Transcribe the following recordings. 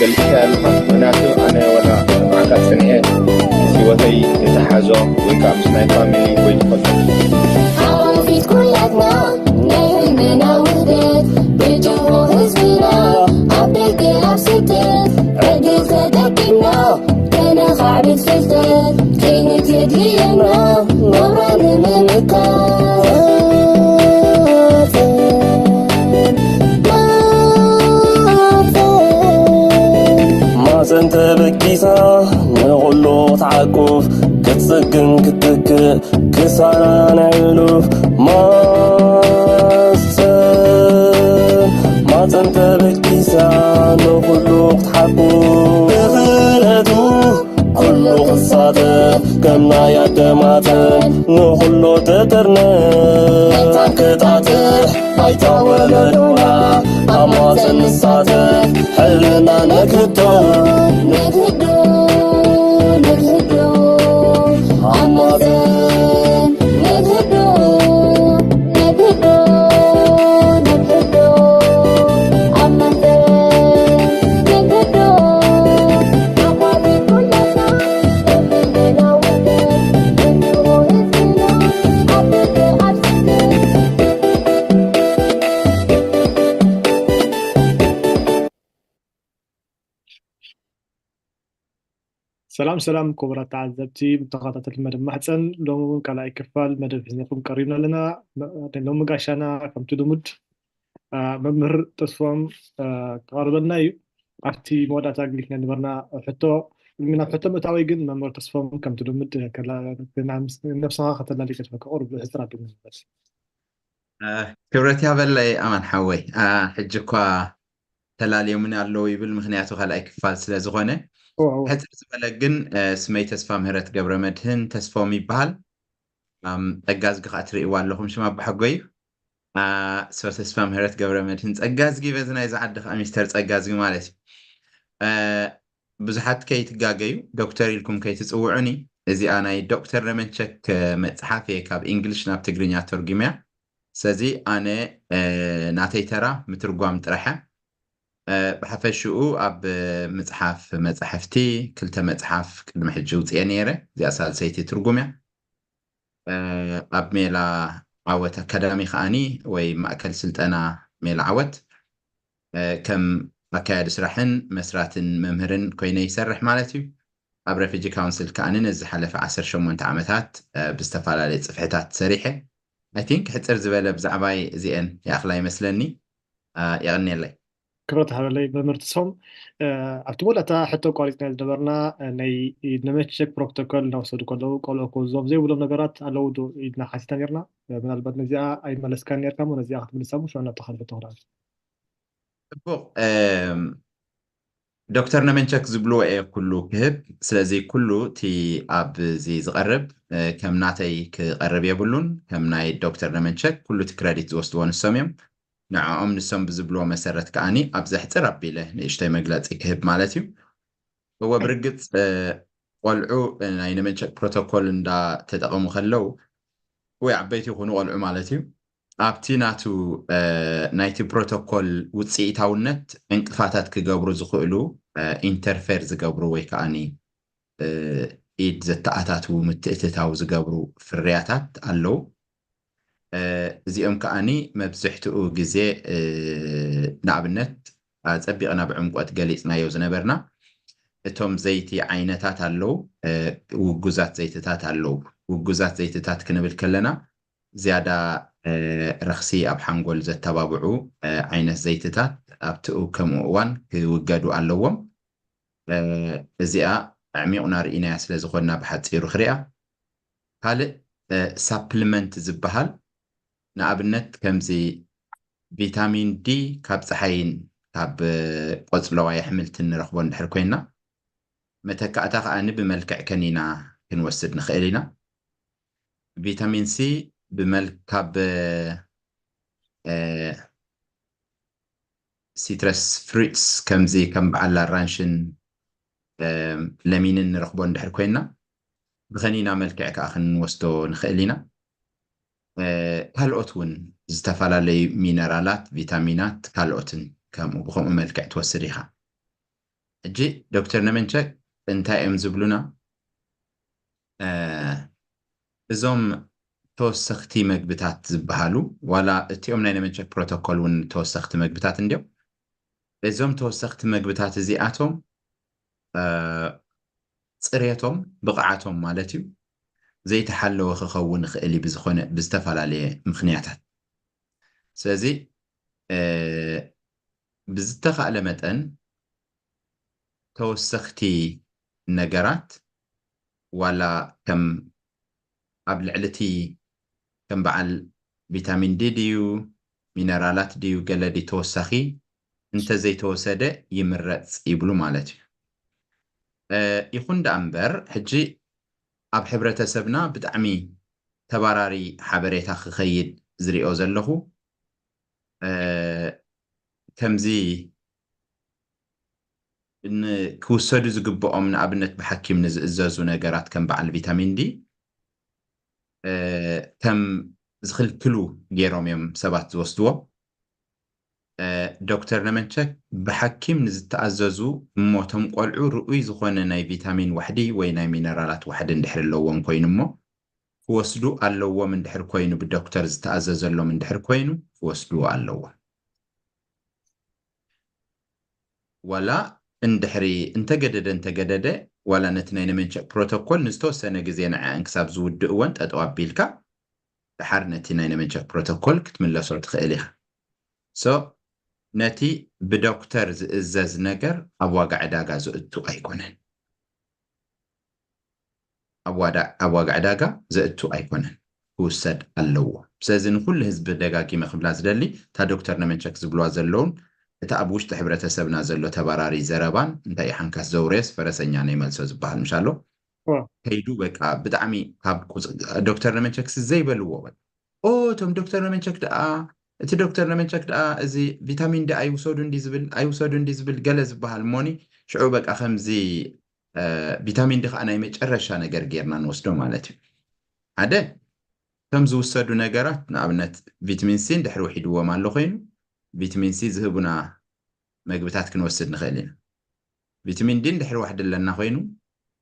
ገሊጽካዮ ኣለኻ። ምኽንያቱ ኣነ ወላ ንባዕካ ጸኒሐ ምስ ህይወተይ የተሓዞ ወይ ከዓ ምስ ናይ ፋሚሊ ወይ ትፈልጦ ሓቆፊት ኩላትና ናይ ህልምና ውህደት ብጅሆ ህዝብና ኣብ ደገ ኣብ ስደት ዕድል ተጠቂምና ከነኻዕብት ፍልጠት ክኢልነት የድልየና ናብራ ንምምካት። ማፀን ተበጊሳ ንኹሉ ክትዓቁፍ ክትፅግን ክትትክእ ክሳራ ናይ ሕሉፍ ማፀን ማፀን ተበጊሳ ንኹሉ ክትሓቁፍ ብኽእለቱ ኩሉ ክሳተፍ ከም ናይ ኣደማተን ንኹሉ ተጠርነ መታን ክጣጥሕ ባይታ ወለዶና ኣብ ማፀን ንሳተፍ ሕልና ነክቶ ነግህዶ ነግህዶ ኣብ ማፀን ነግህዶ ነግህዶ ነግህዶ ኣብ ማፀን ነግህዶ ኣቋሚ ኩላና ሰላም ሰላም ክቡራት ተዓዘብቲ ተኸታተልቲ መደብ ማሕፀን፣ ሎሚ እውን ካልኣይ ክፋል መደብ ሒዝናኹም ቀሪብና ኣለና። ሎሚ ጋሻና ከምቲ ልሙድ መምህር ተስፎም ክቐርበልና እዩ። ኣብቲ መወዳእታ ኣግሊፍና ነበርና ሕቶ። ናብ ሕቶ ምእታወይ ግን መምህር ተስፎም ከምቲ ልሙድ ነብስኻ ከተላሊ ከድፈ ከቕርብ ብሕፅር ኣቢልና ንበል። ክብረት ያበለይ ኣማን ሓወይ። ሕጂ እኳ ተላልዮምኒ ኣለዉ ይብል፣ ምኽንያቱ ካልኣይ ክፋል ስለ ዝኾነ ሕፅር ዝበለ ግን፣ ስመይ ተስፋ ምህረት ገብረ መድህን ተስፎም ይበሃል። ጸጋዝጊ ከዓ ትርእይዋ ኣለኹም ሽም ኣቦሓጎይ እዩ። ሶ ተስፋ ምህረት ገብረ መድህን ጸጋዝጊ በዚ ናይዚ ዓዲ ከዓ ሚስተር ጸጋዝጊ ማለት እዩ። ብዙሓት ከይትጋገዩ ዶክተር ኢልኩም ከይትፅውዑኒ። እዚኣ ናይ ዶክተር ነመንቸክ መፅሓፍ እየ ካብ እንግሊሽ ናብ ትግርኛ ተርጉመያ። ስለዚ ኣነ ናተይ ተራ ምትርጓም ጥራሕ እያ። ብሓፈሽኡ ኣብ ምፅሓፍ መፃሕፍቲ ክልተ መፅሓፍ ቅድሚ ሕጂ ውፅኤ ነይረ። እዚኣ ሳልሰይቲ ትርጉም እያ። ኣብ ሜላ ዓወት ኣካዳሚ ከዓኒ ወይ ማእከል ስልጠና ሜላ ዓወት ከም ኣካያዲ ስራሕን መስራትን መምህርን ኮይነ ይሰርሕ ማለት እዩ። ኣብ ረፊጂ ካውንስል ከዓኒ ነዚ ዝሓለፈ ዓሰርተ ሸሞንተ ዓመታት ብዝተፈላለየ ፅፍሕታት ሰሪሐ። I think ሕፅር ዝበለ ብዛዕባይ እዚአን ይኣኽላ ይመስለኒ። የቐንየለይ። ክብረት ሃበለይ መምህር ተስፎም። ኣብቲ መወዳእታ ሕቶ ኣቋሪፅና ዝነበርና ናይ ነመቸክ ፕሮቶኮል እናወሰዱ ከለዉ ቆልዑ ክወዝዎም ዘይብሎም ነገራት ኣለዉ ዶ ኢልና ሓቲትና ነርና። ምናልባት ነዚኣ ኣይመለስካን ነርካ እሞ ነዚኣ ክትምልሳ እሞ ሽዑ እናተኻልፈ ትኽእል። ፅቡቕ። ዶክተር ነመንቸክ ዝብልዎ እየ ኩሉ ክህብ። ስለዚ ኩሉ እቲ ኣብዚ ዝቐርብ ከም ናተይ ክቐርብ የብሉን። ከም ናይ ዶክተር ነመንቸክ ኩሉ እቲ ክረዲት ዝወስድዎ ንሶም እዮም። ንዕኦም ንሶም ብዝብልዎ መሰረት ከዓኒ ኣብዚ ኣሕፅር ኣቢለ ንእሽተይ መግለፂ ክህብ ማለት እዩ። እወ ብርግፅ ቆልዑ ናይ ነመንቸክ ፕሮቶኮል እንዳተጠቐሙ ከለው ወይ ዓበይቲ ይኹኑ ቆልዑ ማለት እዩ ኣብቲ ናቱ ናይቲ ፕሮቶኮል ውፅኢታውነት ዕንቅፋታት ክገብሩ ዝኽእሉ ኢንተርፌር ዝገብሩ ወይ ከዓኒ ኢድ ዘተኣታትዉ ምትእትታው ዝገብሩ ፍርያታት ኣለዉ። እዚኦም ከዓኒ መብዝሕትኡ ግዜ ንኣብነት ኣጸቢቕና ብዕምቆት ገሊጽናዮ ዝነበርና እቶም ዘይቲ ዓይነታት ኣለዉ። ውጉዛት ዘይትታት ኣለዉ። ውጉዛት ዘይትታት ክንብል ከለና ዝያዳ ረኽሲ ኣብ ሓንጎል ዘተባብዑ ዓይነት ዘይትታት ኣብቲ ከምኡ እዋን ክውገዱ ኣለዎም። እዚኣ ኣዕሚቑና ርኢናያ ስለ ዝኾንና ብሓጺሩ ክሪኣ። ካልእ ሳፕልመንት ዝበሃል ንኣብነት ከምዚ ቪታሚን ዲ ካብ ፀሓይን ካብ ቆፅለዋይ ኣሕምልትን ንረኽቦ እንድሕር ኮይና መተካእታ ከዓኒ ብመልክዕ ከኒና ክንወስድ ንኽእል ኢና። ቪታሚን ሲ ብመል ካብ ሲትረስ ፍሩትስ ከምዚ ከም በዓል ኣራንሽን ለሚንን ንረኽቦ እንድሕር ኮይና ብኸኒና መልክዕ ከዓ ክንወስዶ ንኽእል ኢና። ካልኦት እውን ዝተፈላለዩ ሚነራላት፣ ቪታሚናት፣ ካልኦትን ከምኡ ብከምኡ መልክዕ ትወስድ ኢኻ። ሕጂ ዶክተር ነመንቸክ እንታይ እዮም ዝብሉና? እዞም ተወሰኽቲ መግብታት ዝበሃሉ፣ ዋላ እቲኦም ናይ ነመንቸክ ፕሮቶኮል እውን ተወሰኽቲ መግብታት እንዲዮም። እዞም ተወሰኽቲ መግብታት እዚኣቶም ጽሬቶም፣ ብቕዓቶም ማለት እዩ፣ ዘይተሓለወ ክኸውን ይኽእል እዩ ብዝኾነ ብዝተፈላለየ ምኽንያታት። ስለዚ ብዝተኻእለ መጠን ተወሰኽቲ ነገራት ዋላ ከም ኣብ ልዕሊ እቲ ከም በዓል ቪታሚን ዲ ድዩ ሚነራላት ድዩ ገለ ድዩ ተወሳኺ እንተዘይተወሰደ ይምረፅ ይብሉ ማለት እዩ። ይኹን ደኣ እምበር ሕጂ ኣብ ሕብረተሰብና ብጣዕሚ ተባራሪ ሓበሬታ ክኸይድ ዝሪኦ ዘለኹ ከምዚ ክውሰዱ ዝግብኦም ንኣብነት ብሓኪም ንዝእዘዙ ነገራት ከም በዓል ቪታሚን ዲ ከም ዝኽልክሉ ገይሮም እዮም ሰባት ዝወስድዎ። ዶክተር ነመንቸክ ብሓኪም ንዝተኣዘዙ እሞ እቶም ቆልዑ ርኡይ ዝኾነ ናይ ቪታሚን ዋሕዲ ወይ ናይ ሚነራላት ዋሕዲ እንድሕር ኣለዎም ኮይኑ እሞ ክወስዱ ኣለዎም እንድሕር ኮይኑ ብዶክተር ዝተኣዘዘሎም እንድሕር ኮይኑ ክወስድዎ ኣለዎም። ዋላ እንድሕሪ እንተገደደ እንተገደደ ዋላ ነቲ ናይ ነመንቸክ ፕሮቶኮል ንዝተወሰነ ግዜ ንዕዐን ክሳብ ዝውድእወን ጠጠው ኣቢልካ ደሓር ነቲ ናይ ነመንቸክ ፕሮቶኮል ክትምለሶ ትኽእል ኢኻ። ሶ ነቲ ብዶክተር ዝእዘዝ ነገር ኣብ ዋጋ ዕዳጋ ዝእቱ ኣይኮነን። ኣብ ዋጋ ዕዳጋ ዘእቱ ኣይኮነን፣ ክውሰድ ኣለዎ። ስለዚ ንኩሉ ህዝቢ ደጋጊመ ክብላ ዝደሊ እታ ዶክተር ነመንቸክ ዝብልዋ ዘለውን እቲ ኣብ ውሽጢ ሕብረተሰብና ዘሎ ተባራሪ ዘረባን እንታይ ሓንካስ ዘውረየስ ፈረሰኛ ነይመልሶ ዝበሃል ምሻሎ ከይዱ በቃ ብጣዕሚ ካብ ዶክተር ነመንቸክስ ዘይበልዎ በቃ ኦ እቶም ዶክተር ነመንቸክ ደኣ እቲ ዶክተር ነመንቸክ ደኣ እዚ ቪታሚን ዲ ኣይውሰዱ እንዲ ዝብል ኣይውሰዱ እንዲ ዝብል ገለ ዝበሃል እሞኒ ሽዑ በቃ ከምዚ ቪታሚን ዲ ከዓ ናይ መጨረሻ ነገር ጌርና ንወስዶ ማለት እዩ። ሓደ ከም ዝውሰዱ ነገራት ንኣብነት ቪታሚን ሲ እንድሕር ውሒድዎም ኣሎ ኮይኑ ቪታሚን ሲ ዝህቡና መግብታት ክንወስድ ንኽእል ኢና። ቪታሚን ዲ እንድሕር ዋሕዲ ኣለና ኮይኑ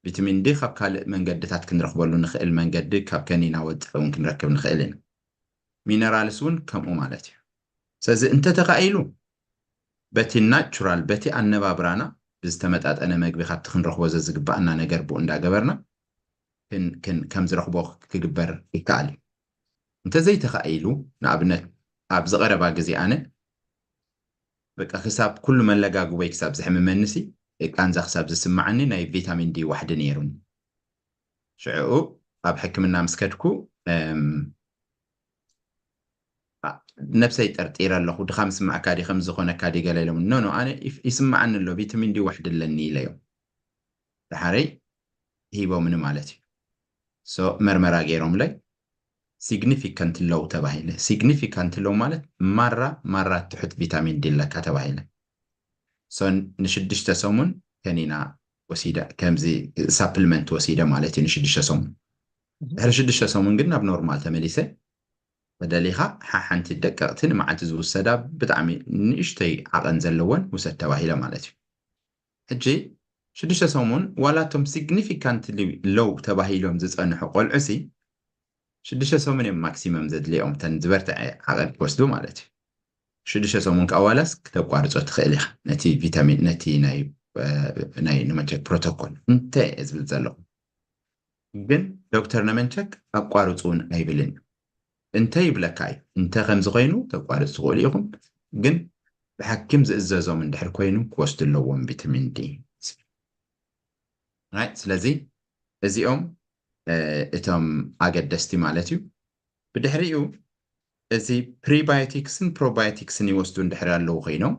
ቪታሚን ዲ ካብ ካልእ መንገድታት ክንረኽበሉ ንኽእል መንገዲ ካብ ከኒና ወጥዒ እውን ክንረክብ ንኽእል ኢና። ሚነራልስ እውን ከምኡ ማለት እዩ። ስለዚ እንተተኻኢሉ በቲ ናቹራል በቲ ኣነባብራና ብዝተመጣጠነ መግቢ ካብቲ ክንረኽቦ ዘዝግባኣና ነገር ብኡ እንዳገበርና ከም ዝረኽቦ ክግበር ይከኣል እዩ። እንተዘይተኻኢሉ ንኣብነት ኣብ ዝቐረባ ግዜ ኣነ በቃ ክሳብ ኩሉ መለጋግቦይ ክሳብ ዝሕምመኒ ሲ ቃንዛ ክሳብ ዝስማዓኒ ናይ ቪታሚን ዲ ዋሕዲ ነይሩኒ። ሽዕኡ ኣብ ሕክምና ምስ ከድኩ ነብሰይ ጠርጢረ ኣለኹ ድኻ ምስማዕካ ዲ ከም ዝኾነካ ዲ ገለ ኢሎም ኖ ኖ ኣነ ይስማዓኒ ኣሎ ቪታሚን ዲ ዋሕዲ ኣለኒ ኢለዮም። ደሓረይ ሂቦምኒ ማለት እዩ። ሶ መርመራ ገይሮምለይ ሲግኒፊካንት ሎው ተባሂለ። ሲግኒፊካንት ሎው ማለት ማራ ማራ ትሑት ቪታሚን ዲ ኣለካ ተባሂለ። ሶ ንሽዱሽተ ሰሙን ከኒና ወሲደ ከምዚ ሳፕልመንት ወሲደ ማለት እዩ ንሽዱሽተ ሰሙን። ድሕሪ ሽዱሽተ ሰሙን ግን ናብ ኖርማል ተመሊሰ። ተደሊኻ ሓሓንቲ ደቀቕቲ ንመዓልቲ ዝውሰዳ ብጣዕሚ ንእሽተይ ዓቐን ዘለወን ውሰድ ተባሂለ ማለት እዩ። ሕጂ ሽዱሽተ ሰሙን ዋላ እቶም ሲግኒፊካንትሊ ሎው ተባሂሎም ዝፀንሑ ቆልዑ ሲ ሽዱሽተ ሰሙን እዮም ማክሲመም ዘድልዮም እተን ዝበርትዐ ዓቐን ክወስዱ ማለት እዩ። ሽዱሽተ ሰሙን ከዓ ዋላስ ክተቋርፆ ትኽእል ኢኻ ነቲ ቪታሚን ነቲ ናይ ናይ ነመንቸክ ፕሮቶኮል እንተ ዝብል ዘለኹ ግን ዶክተር ነመንቸክ ኣቋርፁ እውን ኣይብልን እዩ። እንተ ይብለካ እዩ እንተ ከምዚ ኮይኑ ተቋርፅ ትኽእሉ ኢኹም ግን ብሓኪም ዝእዘዞም እንድሕር ኮይኑ ክወስዱ ኣለዎም ቪታሚን ዲ። ስለዚ እዚኦም እቶም ኣገደስቲ ማለት እዩ። ብድሕሪኡ እዚ ፕሪባዮቲክስን ፕሮባዮቲክስን ይወስዱ እንድሕር ኣለዉ ኮይኖም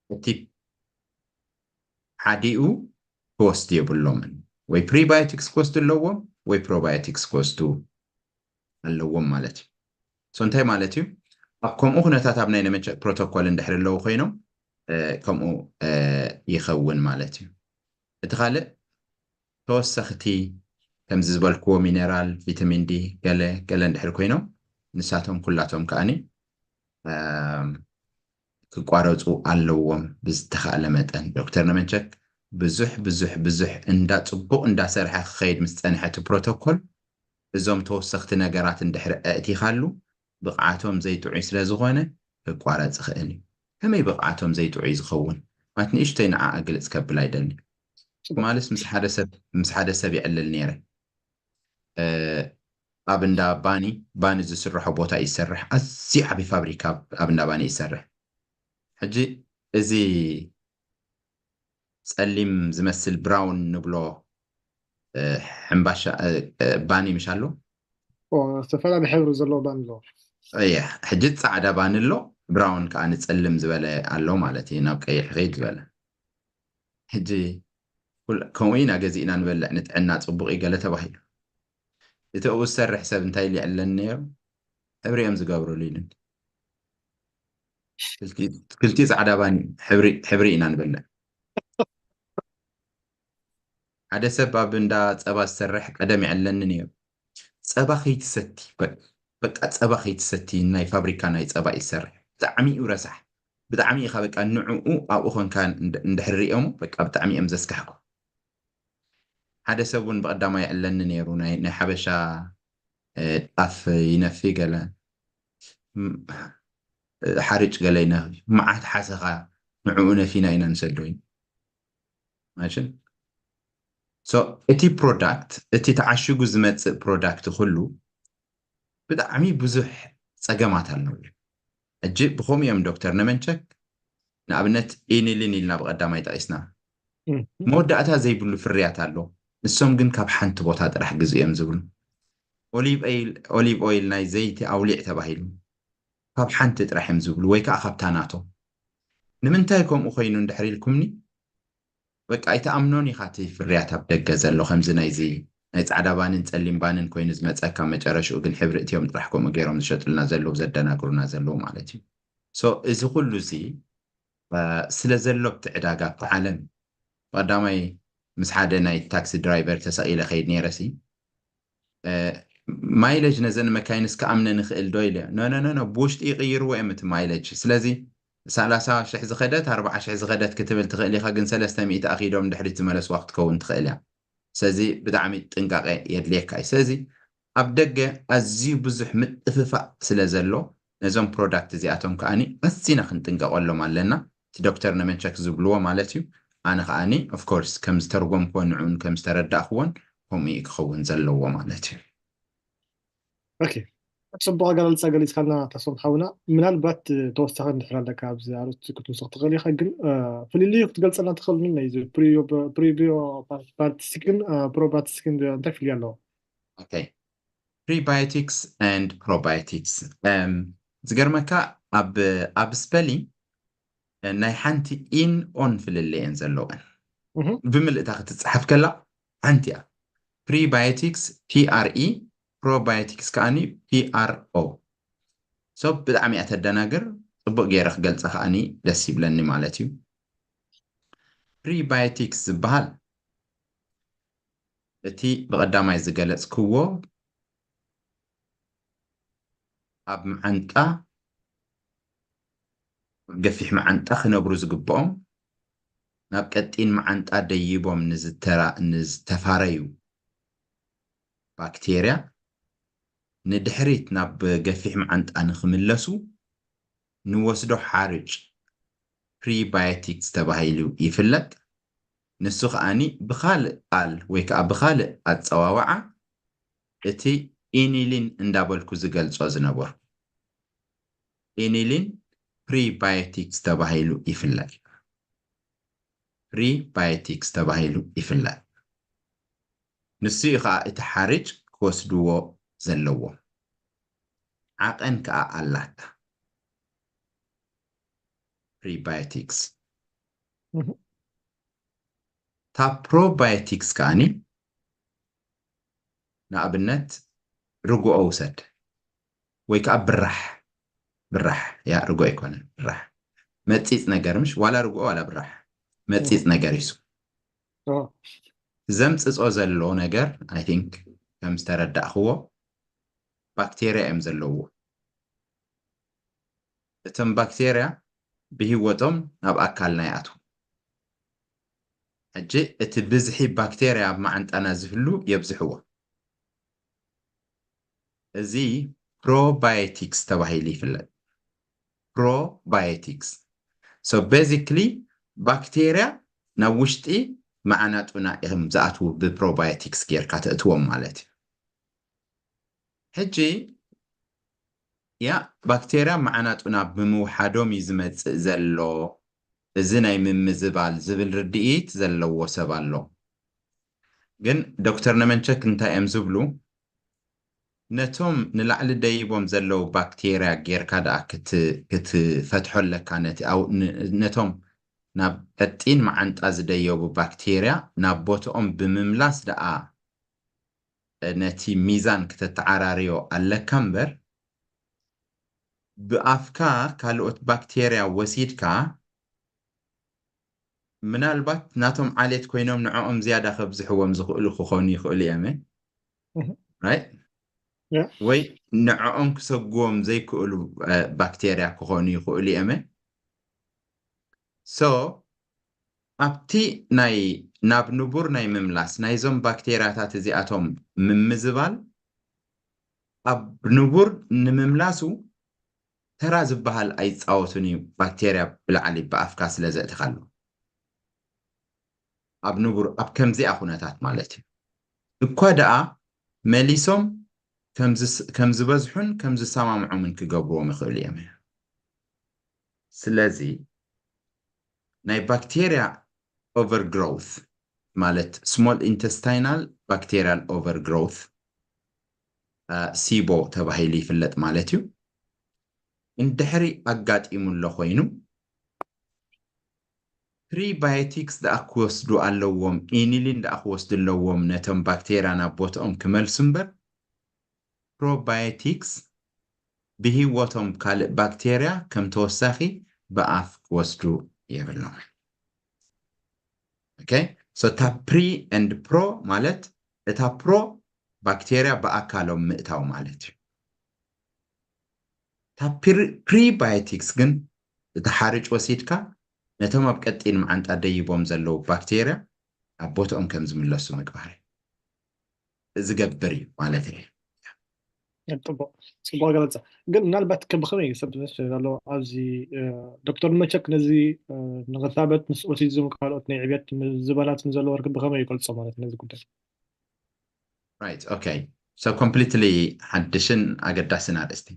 እቲ ሓዲኡ ክወስዱ የብሎምን። ወይ ፕሪባዮቲክስ ክወስዱ ኣለዎም ወይ ፕሮባዮቲክስ ክወስዱ ኣለዎም ማለት እዩ። ሶ እንታይ ማለት እዩ? ኣብ ከምኡ ኩነታት ኣብ ናይ ነመንቸክ ፕሮቶኮል እንድሕር ኣለዉ ኮይኖም ከምኡ ይኸውን ማለት እዩ። እቲ ካልእ ተወሰኽቲ ከምዚ ዝበልክዎ ሚነራል፣ ቪታሚን ዲ፣ ገለ ገለ እንድሕር ኮይኖም፣ ንሳቶም ኩላቶም ከኣኒ ክቋረፁ ኣለዎም ብዝተኻእለ መጠን። ዶክተር ነመንቸክ ብዙሕ ብዙሕ ብዙሕ እንዳ ፅቡቕ እንዳሰርሐ ክኸይድ ምስ ፀንሐ እቲ ፕሮቶኮል፣ እዞም ተወሰኽቲ ነገራት እንድሕር ኣእቲኻሉ፣ ብቕዓቶም ዘይጥዑይ ስለ ዝኾነ ክቋረፅ ይኽእል እዩ። ከመይ ብቕዓቶም ዘይጥዑይ ዝኸውን? ማለት ንእሽተይ ንዓ ግልፅ ከብል ኣይደሊ። ማለስ ምስ ሓደ ሰብ ምስ ሓደ ሰብ ይዕልል ነይረ። ኣብ እንዳ ባኒ ባኒ ዝስርሖ ቦታ ይሰርሕ። ኣዝዩ ዓብዪ ፋብሪካ ኣብ እንዳ ባኒ ይሰርሕ። ሕጂ እዚ ፀሊም ዝመስል ብራውን ንብሎ ሕምባሻ ባኒ ምሽ ኣሎ። ዝተፈላለየ ሕብሪ ዘለዎ ባኒ ኣሎ። እየ ሕጂ ፃዕዳ ባኒ ኣሎ፣ ብራውን ከዓ ንፀልም ዝበለ ኣሎ ማለት እዩ። ናብ ቀይሕ ኸይድ ዝበለ ሕጂ ከምኡ ኢና ገዚእና ንበልዕ፣ ንጥዕና ፅቡቅ እዩ ገለ ተባሂሉ። እቲ ኣብኡ ዝሰርሕ ሰብ እንታይ ኢሉ ይዕለኒ ነይሩ? ሕብሪ እዮም ዝገብሩሉ ኢሉኒ። ክልቲኡ ፃዕዳ ባኒ ሕብሪ ኢና ንበልዕ። ሓደ ሰብ ኣብ እንዳ ፀባ ዝሰርሕ ቀደም ይዕለኒ ነይሩ። ጸባ ከይትሰቲ በቃ ጸባ ከይትሰቲ ናይ ፋብሪካ ናይ ጸባ ይሰርሕ። ብጣዕሚ እዩ ረሳሕ። ብጣዕሚ ኢኻ በቃ ንዕኡ ኣብኡ ኮንካ እንድሕር ሪኦሞ በቃ ብጣዕሚ እዮም ዘስካሕኩ። ሓደ ሰብ እውን ብቐዳማይ ይዕለኒ ነይሩ ናይ ናይ ሓበሻ ጣፍ ይነፊ ገለ ሓርጭ ገለ ይነፊ መዓት ሓሰኻ ንዕኡ ነፊና ኢና ንሰዶ እዩ። ማሽን እቲ ፕሮዳክት እቲ ተዓሽጉ ዝመፅእ ፕሮዳክት ኩሉ ብጣዕሚ ብዙሕ ፀገማት ኣለዎ። ሕጂ ብኸምኡ እዮም ዶክተር ነመንቸክ ንኣብነት ኢኒሊን ኢልና ብቐዳማይ ጠቒስና መወዳእታ ዘይብሉ ፍርያት ኣሎ። ንሶም ግን ካብ ሓንቲ ቦታ ጥራሕ ግዝኡ እዮም ዝብሉ። ኦሊቭ ኦይል ናይ ዘይቲ ኣውሊዕ ተባሂሉ ካብ ሓንቲ ጥራሕ እዮም ዝብሉ ወይ ከዓ ካብታ ናቶም። ንምንታይ ከምኡ ኮይኑ እንድሕር ኢልኩምኒ በቃ ኣይትኣምኖን ኢኻ እቲ ፍርያት ኣብ ደገ ዘሎ ከምዚ ናይዚ ናይ ጻዕዳ ባንን ጸሊም ባንን ኮይኑ ዝመጸካ መጨረሽኡ ግን ሕብሪ እትዮም ጥራሕ ከምኡ ገይሮም ዝሸጡልና ዘለዉ ዘደናግሩና ዘለዉ ማለት እዩ። So እዚ ኩሉ እዚ ስለ ዘሎ ኣብቲ ዕዳጋ ኣብቲ ዓለም ቀዳማይ ምስ ሓደ ናይ ታክሲ ድራይቨር ተሰቒለ ከይድ ነይረ ሲ ማይለጅ ነዘን መካይን እስከ ኣምነ ንኽእል ዶ ኢለ ኖ ኖ ኖ ብውሽጢ ይቕይርዎ እዮም እቲ ማይለጅ ስለዚ ሰላሳ ሽሕ ዝኸደት ኣርባዓ ሽሕ ዝኸደት ክትብል ትኽእል ኢኻ ግን ሰለስተ ሚእቲ ኣኺዶም ድሕሪት ዝመለስዋ ክትከውን ትኽእል እያ ስለዚ ብጣዕሚ ጥንቃቐ የድልየካ እዩ ስለዚ ኣብ ደገ ኣዝዩ ብዙሕ ምጥፍፋእ ስለ ዘሎ ነዞም ፕሮዳክት እዚኣቶም ከዓኒ ኣዚና ክንጥንቀቐሎም ኣለና እቲ ዶክተር ነመንቸክ ዝብልዎ ማለት እዩ ኣነ ከዓኒ ኦፍኮርስ ከም ዝተርጎምክዎን ንዕኡን ከም ዝተረዳእክዎን ከምኡ እዩ ክኸውን ዘለዎ ማለት እዩ ኦኬ ጽቡቅ ኣገላልጻ ገሊጽካልና ተስፎም ሓውና ምናልባት ተወሳኺ እንድሕር ኣለካ ኣብዚ ኣርእስቲ ክትውስኽ ትኽእል ኢኻ ግን ፍልልዩ ክትገልጸልና ትኽእል ምን ናይዚ ፕሪቢዮቲክስን ፕሮባዮቲክስን እንታይ ፍልልይ ኣለዎ ፕሪባዮቲክስ ን ፕሮባዮቲክስ ዝገርመካ ኣብ ስፐሊንግ ናይ ሓንቲ ኢን ኦን ፍልልየን ዘለወን ብምልእታ ክትፅሓፍ ከላ ሓንቲ እያ ፕሪባዮቲክስ ፒአርኢ ፕሮባዮቲክስ ከዓኒ ፒአርኦ ሶ ብጣዕሚ እያ ተደናግር ፅቡቅ ገይረ ክገልፀ ከዓኒ ደስ ይብለኒ ማለት እዩ ፕሪባዮቲክስ ዝበሃል እቲ ብቐዳማይ ዝገለፅክዎ ኣብ መዓንጣ ገፊሕ መዓንጣ ክነብሩ ዝግብኦም ናብ ቀጢን መዓንጣ ደይቦም ንዝተፋረዩ ባክቴርያ ንድሕሪት ናብ ገፊሕ መዓንጣ ንክምለሱ ንወስዶ ሓርጭ ፕሪባዮቲክስ ተባሂሉ ይፍለጥ። ንሱ ከኣኒ ብኻልእ ቃል ወይ ከዓ ብኻልእ ኣፀዋውዓ እቲ ኢኒሊን እንዳበልኩ ዝገልፆ ዝነበርኩ ኢኒሊን ፕሪባዮቲክስ ተባሂሉ ይፍለጥ። ፕሪባዮቲክስ ተባሂሉ ይፍለጥ። ንሱ እዩ ከዓ እቲ ሓርጭ ክወስድዎ ዘለዎም። ዓቐን ከዓ ኣላታ። ፕሪባዮቲክስ እታ ፕሮባዮቲክስ ከዓኒ ንኣብነት ርግኦ ውሰድ ወይ ከዓ ብራሕ ብራሕ ያ ርግኦ ኣይኮነን ብራሕ መፂፅ ነገር ምሽ ዋላ ርግኦ ዋላ ብራሕ መፂፅ ነገር ይሱ ዘምፅፆ ዘሎ ነገር I think ከም ዝተረዳእኽዎ ባክቴርያ እዮም ዘለውዎ። እቶም ባክቴርያ ብህይወቶም ናብ ኣካልና ይኣትዉ። ሕጂ እቲ ብዝሒ ባክቴርያ ኣብ መዓንጣና ዝህሉ የብዝሕዎ። እዚ ፕሮባዮቲክስ ተባሂሉ ይፍለጥ። ፕሮባዮቲክስ። So basically ባክቴርያ ናብ ውሽጢ መዓናጡና እዮም ዝኣትዉ፣ ብፕሮባዮቲክስ ጌርካ ተእትዎም ማለት እዩ። ሕጂ ያ ባክቴርያ መዓናጡና ብምውሓዶም እዩ ዝመፅእ ዘሎ፣ እዚ ናይ ምምዝባል ዝብል ርድኢት ዘለዎ ሰብ ኣሎ። ግን ዶክተር ነመንቸክ እንታይ እዮም ዝብሉ? ነቶም ንላዕሊ ደይቦም ዘለዉ ባክቴርያ ጌርካ ደኣ ክት- ክትፈትሖ ኣለካ። ነቲ ኣው- ን- ነቶም ናብ ቀጢን መዓንጣ ዝደየቡ ባክቴርያ ናብ ቦትኦም ብምምላስ ደኣ ነቲ ሚዛን ክተተዓራርዮ ኣለካ እምበር ብኣፍካ ካልኦት ባክቴርያ ወሲድካ ምናልባት ናቶም ዓሌት ኮይኖም ንዕኦም ዝያዳ ከብዝሕዎም ዝኽእሉ ክኾኑ ይኽእሉ እዮም። እህ። Right? ያ። ወይ ንዕኦም ክሰግዎም ዘይክእሉ እ፣ ባክቴርያ ክኾኑ ይኽእሉ እዮም። So ኣብቲ ናይ ናብ ንቡር ናይ ምምላስ ናይዞም ባክቴርያታት እዚኣቶም ምምዝባል ኣብ ንቡር ንምምላሱ ተራ ዝበሃል ኣይፃወቱን እዩ። ባክቴርያ ብላዕሊ ብኣፍካ ስለ ዘእትኻሉ ኣብ ንቡር ኣብ ከምዚኣ ኩነታት ማለት እዩ። እኳ ደኣ መሊሶም ከም ዝስ- ከም ዝበዝሑን ከም ዝሰማምዖምን ክገብርዎም ይኽእሉ እዮም። ስለዚ ናይ ባክቴርያ ኦቨርግሮውት ማለት small intestinal bacterial overgrowth ሲቦ ተባሂሉ ይፍለጥ ማለት እዩ። እንድሕሪ ኣጋጢሙ ኣሎ ኮይኑ ፕሪባዮቲክስ ደኣ ክወስዱ ኣለዎም፣ ኢኒሊን ደኣ ክወስዱ ኣለዎም ነቶም ባክቴርያ ናብ ቦትኦም ክመልሱ እምበር ፕሮባዮቲክስ ብህይወቶም ካልእ ባክቴርያ ከም ተወሳኺ ብኣፍ ክወስዱ የብሎም። Okay? So እታ ፕሪ and ፕሮ ማለት እታ ፕሮ ባክቴርያ ብኣካሎም ምእታው ማለት እዩ። እታ ፕሪባዮቲክስ ግን እቲ ሓርጭ ወሲድካ ነቶም ኣብ ቀጢን መዓንጣ ደይቦም ዘለዉ ባክቴርያ ኣብ ቦትኦም ከም ዝምለሱ ምግባር እዩ። ዝገብር እዩ ማለት እዩ። ጽቡቅ ጽቡቅ ገለጸ። ግን ምናልባት ከ ብኸመይ እዩ ሰብ ዝመስል ዘሎ ኣብዚ እ፣ ዶክተር መቸክ ነዚ እ፣ ንክታበት ምስ ኦቲዝም ካልኦት ናይ ዕብየት ምዝባላት ንዘለዎ ርክብ ብኸመይ ይገልጾ ማለት ነዚ ጉዳይ? Right, okay. So completely ሓድሽን ኣገዳስን ኣርእስቲ።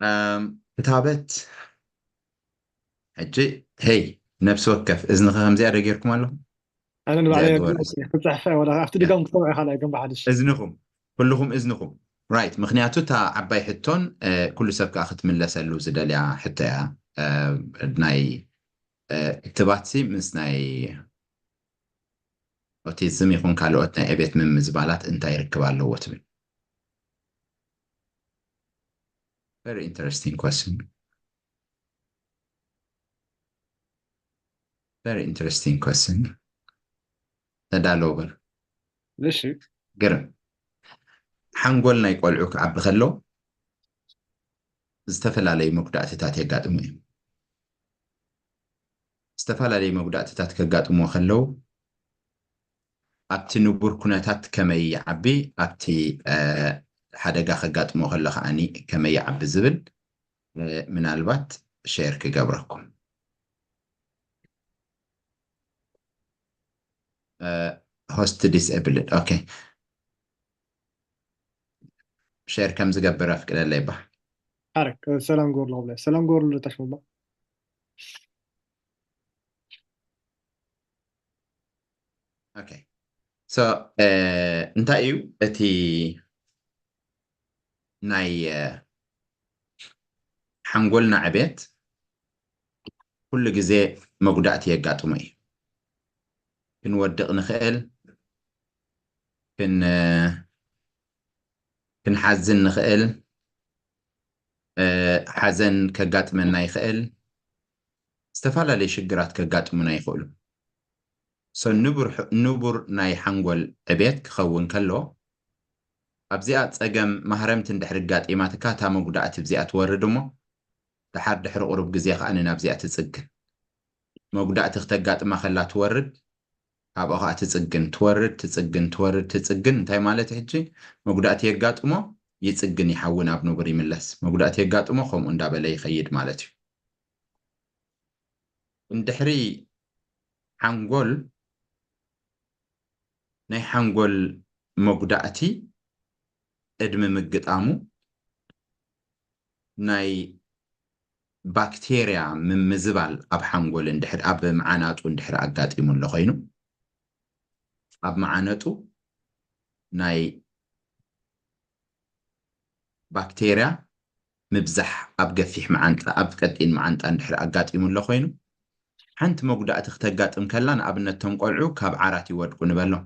እም፣ ክታበት ሕጂ ሄይ ነፍሲ ወከፍ እዝንኸ ከምዚኣ ዶ ጌርኩም ኣለኹም? ኣነ ንባዕለይ እዚኣ ግበሩ። ክፅሕፋ ወላ ኣብቲ ድጋም ክሰምዖ ኢኻ ላይ ከም ብሓድሽ እዝንኹም ኩልኹም እዝንኹም right። ምክንያቱ እታ ዓባይ ሕቶን እ፣ ኩሉ ሰብ ከዓ ክትምለሰሉ ዝደልያ ሕቶ እያ። እ፣ ናይ እ፣ ክትባትሲ ምስ ናይ ኦቲዝም ይኹን ካልኦት ናይ ዕቤት ምምዝባላት እንታይ ርክብ ኣለዎ ትብል? Very interesting question. Very interesting question. ተዳለውበር እሺ ግርም ሓንጎል ናይ ቆልዑ ክዓቢ ከሎ ዝተፈላለዩ መጉዳእትታት የጋጥሙ እዮም። ዝተፈላለዩ መጉዳእትታት ከጋጥምዎ ከለዉ ኣብቲ ንቡር ኩነታት ከመይ ይዓቢ ኣብቲ እ፣ ሓደጋ ከጋጥሞ ከሎ ከዓኒ ከመይ ይዓቢ ዝብል እ፣ ምናልባት ሼር ክገብረኩም። ሆስት ዲስኤብልድ okay። ሼር ከም ዝገብር ኣፍቅደለይ ባ ሓረክ ሰላም ጎርሎ ብለ ሰላም ጎርሎ ታሽሙባ okay። So እ፣ እንታይ እዩ እቲ ናይ እ፣ ሓንጎልና ዕቤት ኩሉ ግዜ መጉዳእቲ የጋጥሞ እዩ። ክንወድቕ ንኽእል፣ ክን ክንሓዝን ንኽእል፣ እ፣ ሓዘን ከጋጥመና ይኽእል፣ ዝተፈላለዩ ሽግራት ከጋጥሙና ይኽእሉ። So ንቡር ሕ- ንቡር ናይ ሓንጎል ዕቤት ክኸውን ከሎ ኣብዚኣ ጸገም ማህረምቲ እንድሕር ጋጢማትካ እታ መጉዳእቲ ኣብዚኣ ትወርድ እሞ ድሓር ድሕሪ ቁሩብ ግዜ ከኣ ናብዚኣ ትጽግን። መጉዳእቲ ክተጋጥማ ከላ ትወርድ፣ ካብኣ ከኣ ትጽግን፣ ትወርድ፣ ትጽግን፣ ትወርድ፣ ትጽግን። እንታይ ማለት ሕጂ መጉዳእቲ የጋጥሞ ይጽግን፣ ይሓዊ ናብ ንቡር ይምለስ፣ መጉዳእቲ የጋጥሞ ከምኡ እንዳበለ ይኸይድ ማለት እዩ። እንድሕሪ ሓንጎል ናይ ሓንጎል መጉዳእቲ ቅድሚ ምግጣሙ ናይ ባክቴርያ ምምዝባል ኣብ ሓንጎል እንድሕር ኣብ መዓናጡ እንድሕር ኣጋጢሙ ኣሎ ኮይኑ ኣብ መዓነጡ ናይ ባክቴርያ ምብዛሕ ኣብ ገፊሕ መዓንጣ ኣብ ቀጢን መዓንጣ እንድሕር ኣጋጢሙ ኣሎ ኮይኑ ሓንቲ መጉዳእቲ ክተጋጥም ከላ ንኣብነት ቶም ቆልዑ ካብ ዓራት ይወድቁ ንበሎም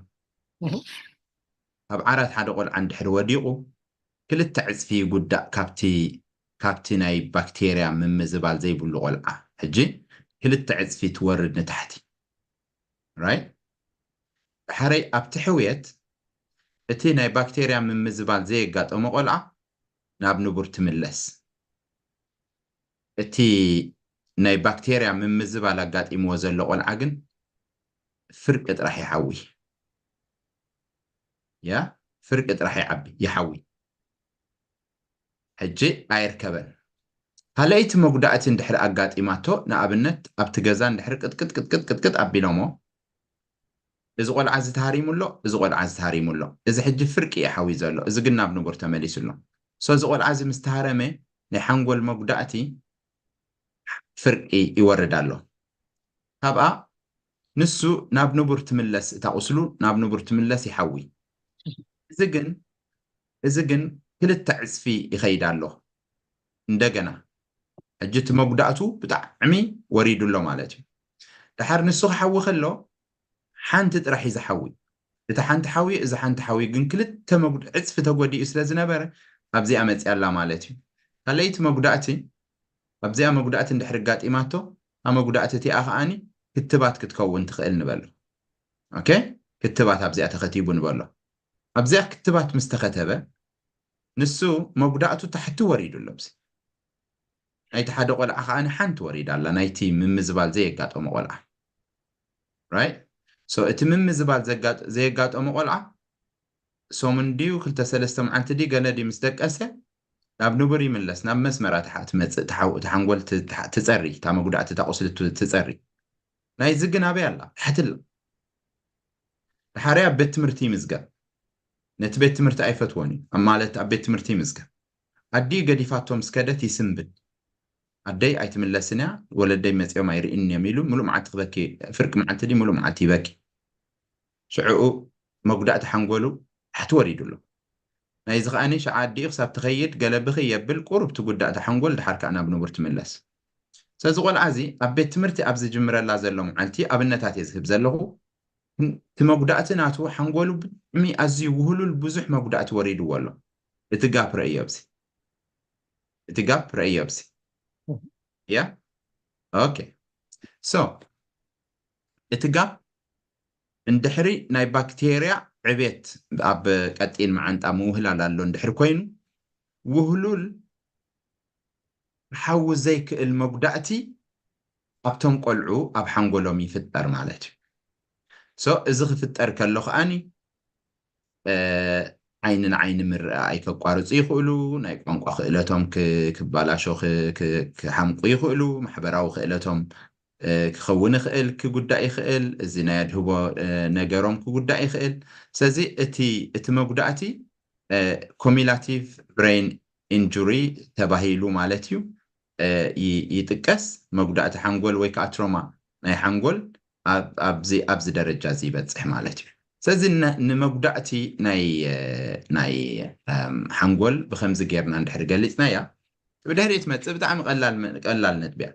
ካብ ዓራት ሓደ ቆልዓ እንድሕር ወዲቑ ክልተ ዕፅፊ ይጉዳእ ካብቲ ካብቲ ናይ ባክቴርያ ምምዝባል ዘይብሉ ቆልዓ ሕጂ ክልተ ዕፅፊ ትወርድ ንታሕቲ right ድሓረይ ኣብቲ ሕውየት እቲ ናይ ባክቴርያ ምምዝባል ዘየጋጠሞ ቆልዓ ናብ ንቡር ትምለስ እቲ ናይ ባክቴርያ ምምዝባል ኣጋጢምዎ ዘሎ ቆልዓ ግን ፍርቂ ጥራሕ ይሓዊ ያ ፍርቂ ጥራሕ ይዓቢ ይሓዊ ሕጂ ኣይርከበን ካልኣይቲ መጉዳእቲ እንድሕር ኣጋጢማቶ ንኣብነት ኣብቲ ገዛ እንድሕር ቅጥቅጥ ቅጥቅጥ ቅጥቅጥ ኣቢሎሞ እዚ ቆልዓ እዚ ተሃሪሙ ኣሎ እዚ ቆልዓ እዚ ተሃሪሙ ኣሎ እዚ ሕጂ ፍርቂ እዩ ሓዊ ዘሎ እዚ ግን ናብ ንቡር ተመሊሱ ኣሎ so እዚ ቆልዓ እዚ ምስ ተሃረመ ናይ ሓንጎል መጉዳእቲ ፍርቂ ይወርድ ኣሎ ካብኣ ንሱ ናብ ንቡር ትምለስ እታ ቁስሉ ናብ ንቡር ትምለስ ይሓዊ እዚ ግን እዚ ግን ክልተ ዕፅፊ ይኸይድ ኣሎ እንደገና ሕጂ እቲ መጉዳእቱ ብጣዕሚ ወሪዱ ኣሎ ማለት እዩ ድሓር ንሱ ክሓዊ ከሎ ሓንቲ ጥራሕ እዩ ዝሓዊ እቲ ሓንቲ ሓዊ እዚ ሓንቲ ሓዊ ግን ክልተ መጉድ ዕፅፊ ተጎዲኡ ስለ ዝነበረ ኣብዚኣ መፅያ ኣላ ማለት እዩ ካልኣይቲ መጉዳእቲ ኣብዚኣ መጉዳእቲ እንድሕር ጋጢማቶ እታ መጉዳእቲ እቲኣ ከዓኒ ክትባት ክትከውን ትኽእል ንበሎ ኦኬ ክትባት ኣብዚኣ ተኸቲቡ ንበሎ ኣብዚኣ ክትባት ምስ ተኸተበ ንሱ መጉዳእቱ ታሕቲ ወሪዱ ኣሎ ኣብዚ ናይቲ ሓደ ቆልዓ ከዓኒ ሓንቲ ወሪዳ ኣላ ናይቲ ምምዝባል ዘየጋጠሞ ቆልዓ right so እቲ ምምዝባል ዘየጋጠሞ ቆልዓ ሰሙን ድዩ ክልተ ሰለስተ መዓልቲ ድዩ ገለ ድዩ ምስ ደቀሰ ናብ ንቡር ይምለስ ናብ መስመራ ትመፅእ ተሓንጎል ትፀሪ እታ መጉዳእቲ እታ ቁስሊ ትፀሪ ናይዚ ግን ኣበይ ኣላ ታሕቲ ኣላ ድሓርያ ኣብ ቤት ትምህርቲ ይምዝገብ ነቲ ቤት ትምህርቲ ኣይፈትዎን እዩ ማለት ኣብ ቤት ትምህርቲ ይምዝገብ ኣዲኡ ገዲፋቶ ምስ ከደት ይስንብድ ኣደይ ኣይትምለስን እያ ወለደይ መፂኦም ኣይርእን እዮም ኢሉ ሙሉእ መዓልቲ ክበኪ ፍርቂ መዓልቲ ድዩ ሙሉእ መዓልቲ ይበኪ ሽዕኡ መጉዳእቲ ሓንጎሉ ታሕቲ ወሪዱ ኣሎ ናይዚ ከዓኒ ሸዓ ኣዲኡ ክሳብ ትኸይድ ገለ ብኺ የብል ቁሩብ ትጉዳእ እታ ሓንጎል ድሓር ከኣ ናብ ንቡር ትምለስ ስለዚ ቆልዓ እዚ ኣብ ቤት ትምህርቲ ኣብ ዝጅምረላ ዘሎ መዓልቲ ኣብነታት እየ ዝህብ ዘለኹ እቲ መጉዳእቲ ናቱ ሓንጎሉ ብጣዕሚ ኣዝዩ ውህሉል ብዙሕ መጉዳእቲ ወሪድዎ ኣሎ እቲ ጋፕ ረእዮ ኣብዚ እቲ ጋፕ ረእዮ ኣብዚ ያ ኦኬ so እቲ ጋፕ እንድሕሪ ናይ ባክቴርያ ዕቤት ኣብ ቀጢን መዓንጣ ምውህላል ኣሎ እንድሕሪ ኮይኑ ውህሉል ክሓዊ ዘይክእል መጉዳእቲ ኣብቶም ቆልዑ ኣብ ሓንጎሎም ይፍጠር ማለት እዩ so እዚ ክፍጠር ከሎ ከዓኒ ዓይኒ ንዓይኒ ምርኣይ ከቋርፁ ይኽእሉ ናይ ቋንቋ ክእለቶም ክባላሾ ክሓምቁ ይኽእሉ ማሕበራዊ ክእለቶም ክኸውን ይኽእል ክጉዳእ ይኽእል እዚ ናይ ኣድህቦ ነገሮም ክጉዳእ ይኽእል ስለዚ እቲ እቲ መጉዳእቲ ኮሚላቲቭ ብሬን ኢንጁሪ ተባሂሉ ማለት እዩ ይጥቀስ መጉዳእቲ ሓንጎል ወይ ከዓ ትሮማ ናይ ሓንጎል ኣብዚ ደረጃ እዚ ይበፅሕ ማለት እዩ ስለዚ ንመጉዳእቲ ናይ ናይ ሓንጎል ብከምዚ ጌርና እንድሕር ገሊፅናያ ብድሕሪኡ ትመፅእ ብጣዕሚ ቀላል ነጥቢያ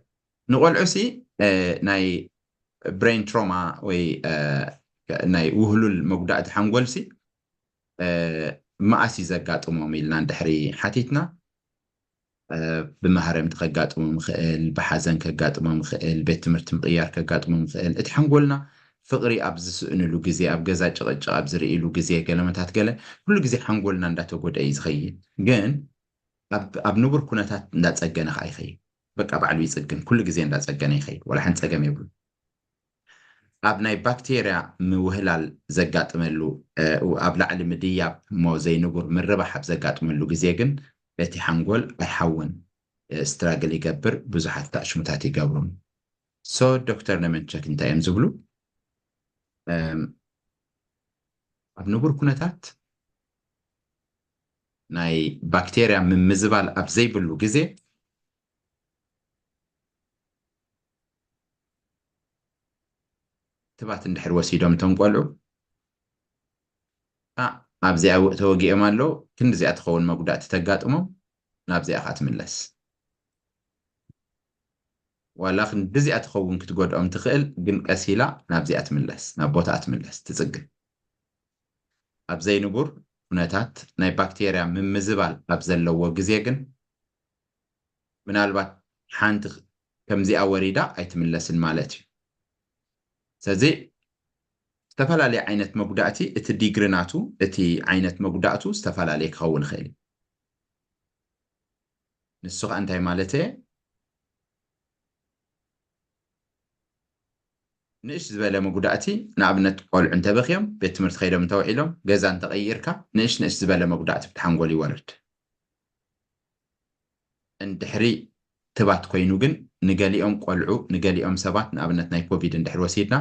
ንቆልዑ ሲ ናይ ብሬን ትሮማ ወይ ናይ ውህሉል መጉዳእቲ ሓንጎል ሲ መኣስ እዩ ዘጋጥሞም ኢልና እንድሕሪ ሓቲትና ብማህረምቲ ከጋጥሞም ይኽእል ብሓዘን ከጋጥሞም ይኽእል ቤት ትምህርቲ ምቕያር ከጋጥሞም ይኽእል እቲ ሓንጎልና ፍቕሪ ኣብ ዝስእንሉ ግዜ፣ ኣብ ገዛ ጭቕጭቕ ኣብ ዝርእሉ ግዜ፣ ገለመታት ገለ ኩሉ ግዜ ሓንጎልና እንዳተጎድአ እዩ ዝኸይድ። ግን ኣብ ኣብ ንቡር ኩነታት እንዳጸገነ ከኣ ይኸይድ። በቃ ባዕሉ ይጽግን፣ ኩሉ ግዜ እንዳጸገነ ይኸይድ፣ ወላ ሓንቲ ጸገም የብሉ። ኣብ ናይ ባክቴርያ ምውህላል ዘጋጥመሉ ኣብ ላዕሊ ምድያብ እሞ ዘይንቡር ምርባሕ ኣብ ዘጋጥመሉ ግዜ ግን እቲ ሓንጎል ኣይሓውን፣ ስትራግል ይገብር፣ ብዙሓት ታሽሙታት ይገብሩ። ሶ ዶክተር ነመንቸክ እንታይ እዮም ዝብሉ? ኣብ ንቡር ኩነታት ናይ ባክቴርያ ምምዝባል ኣብ ዘይብሉ ግዜ ክትባት እንድሕር ወሲዶም እቶም ቆልዑ ኣብዚኣ ተወጊኦም ኣለዉ፣ ክንዲዚኣ ትኸውን መጉዳእቲ ተጋጥሞም፣ ናብዚኣ ከዓ ትምለስ። ዋላ ክንዲዚኣ ትኸውን ክትጎድኦም ትኽእል፣ ግን ቀስ ኢላ ናብዚኣ ትምለስ፣ ናብ ቦታኣ ትምለስ፣ ትጽግን። ኣብ ዘይንቡር ኩነታት ናይ ባክቴርያ ምምዝባል ኣብ ዘለዎ ግዜ ግን ምናልባት ሓንቲ ከምዚኣ ወሪዳ ኣይትምለስን ማለት እዩ። ስለዚ ዝተፈላለየ ዓይነት መጉዳእቲ፣ እቲ ዲግሪ ናቱ፣ እቲ ዓይነት መጉዳእቱ ዝተፈላለየ ክኸውን ይኽእል እዩ። ንሱ ከዓ እንታይ ማለት እየ? ንእሽ ዝበለ መጉዳእቲ፣ ንኣብነት ቆልዑ እንተበኽዮም፣ ቤት ትምህርቲ ከይዶም እንተውዒሎም፣ ገዛ እንተቐይርካ፣ ንእሽ ንእሽ ዝበለ መጉዳእቲ ብቲ ሓንጎል ይወርድ። እንድሕሪ ክትባት ኮይኑ ግን ንገሊኦም ቆልዑ፣ ንገሊኦም ሰባት፣ ንኣብነት ናይ ኮቪድ እንድሕር ወሲድና፣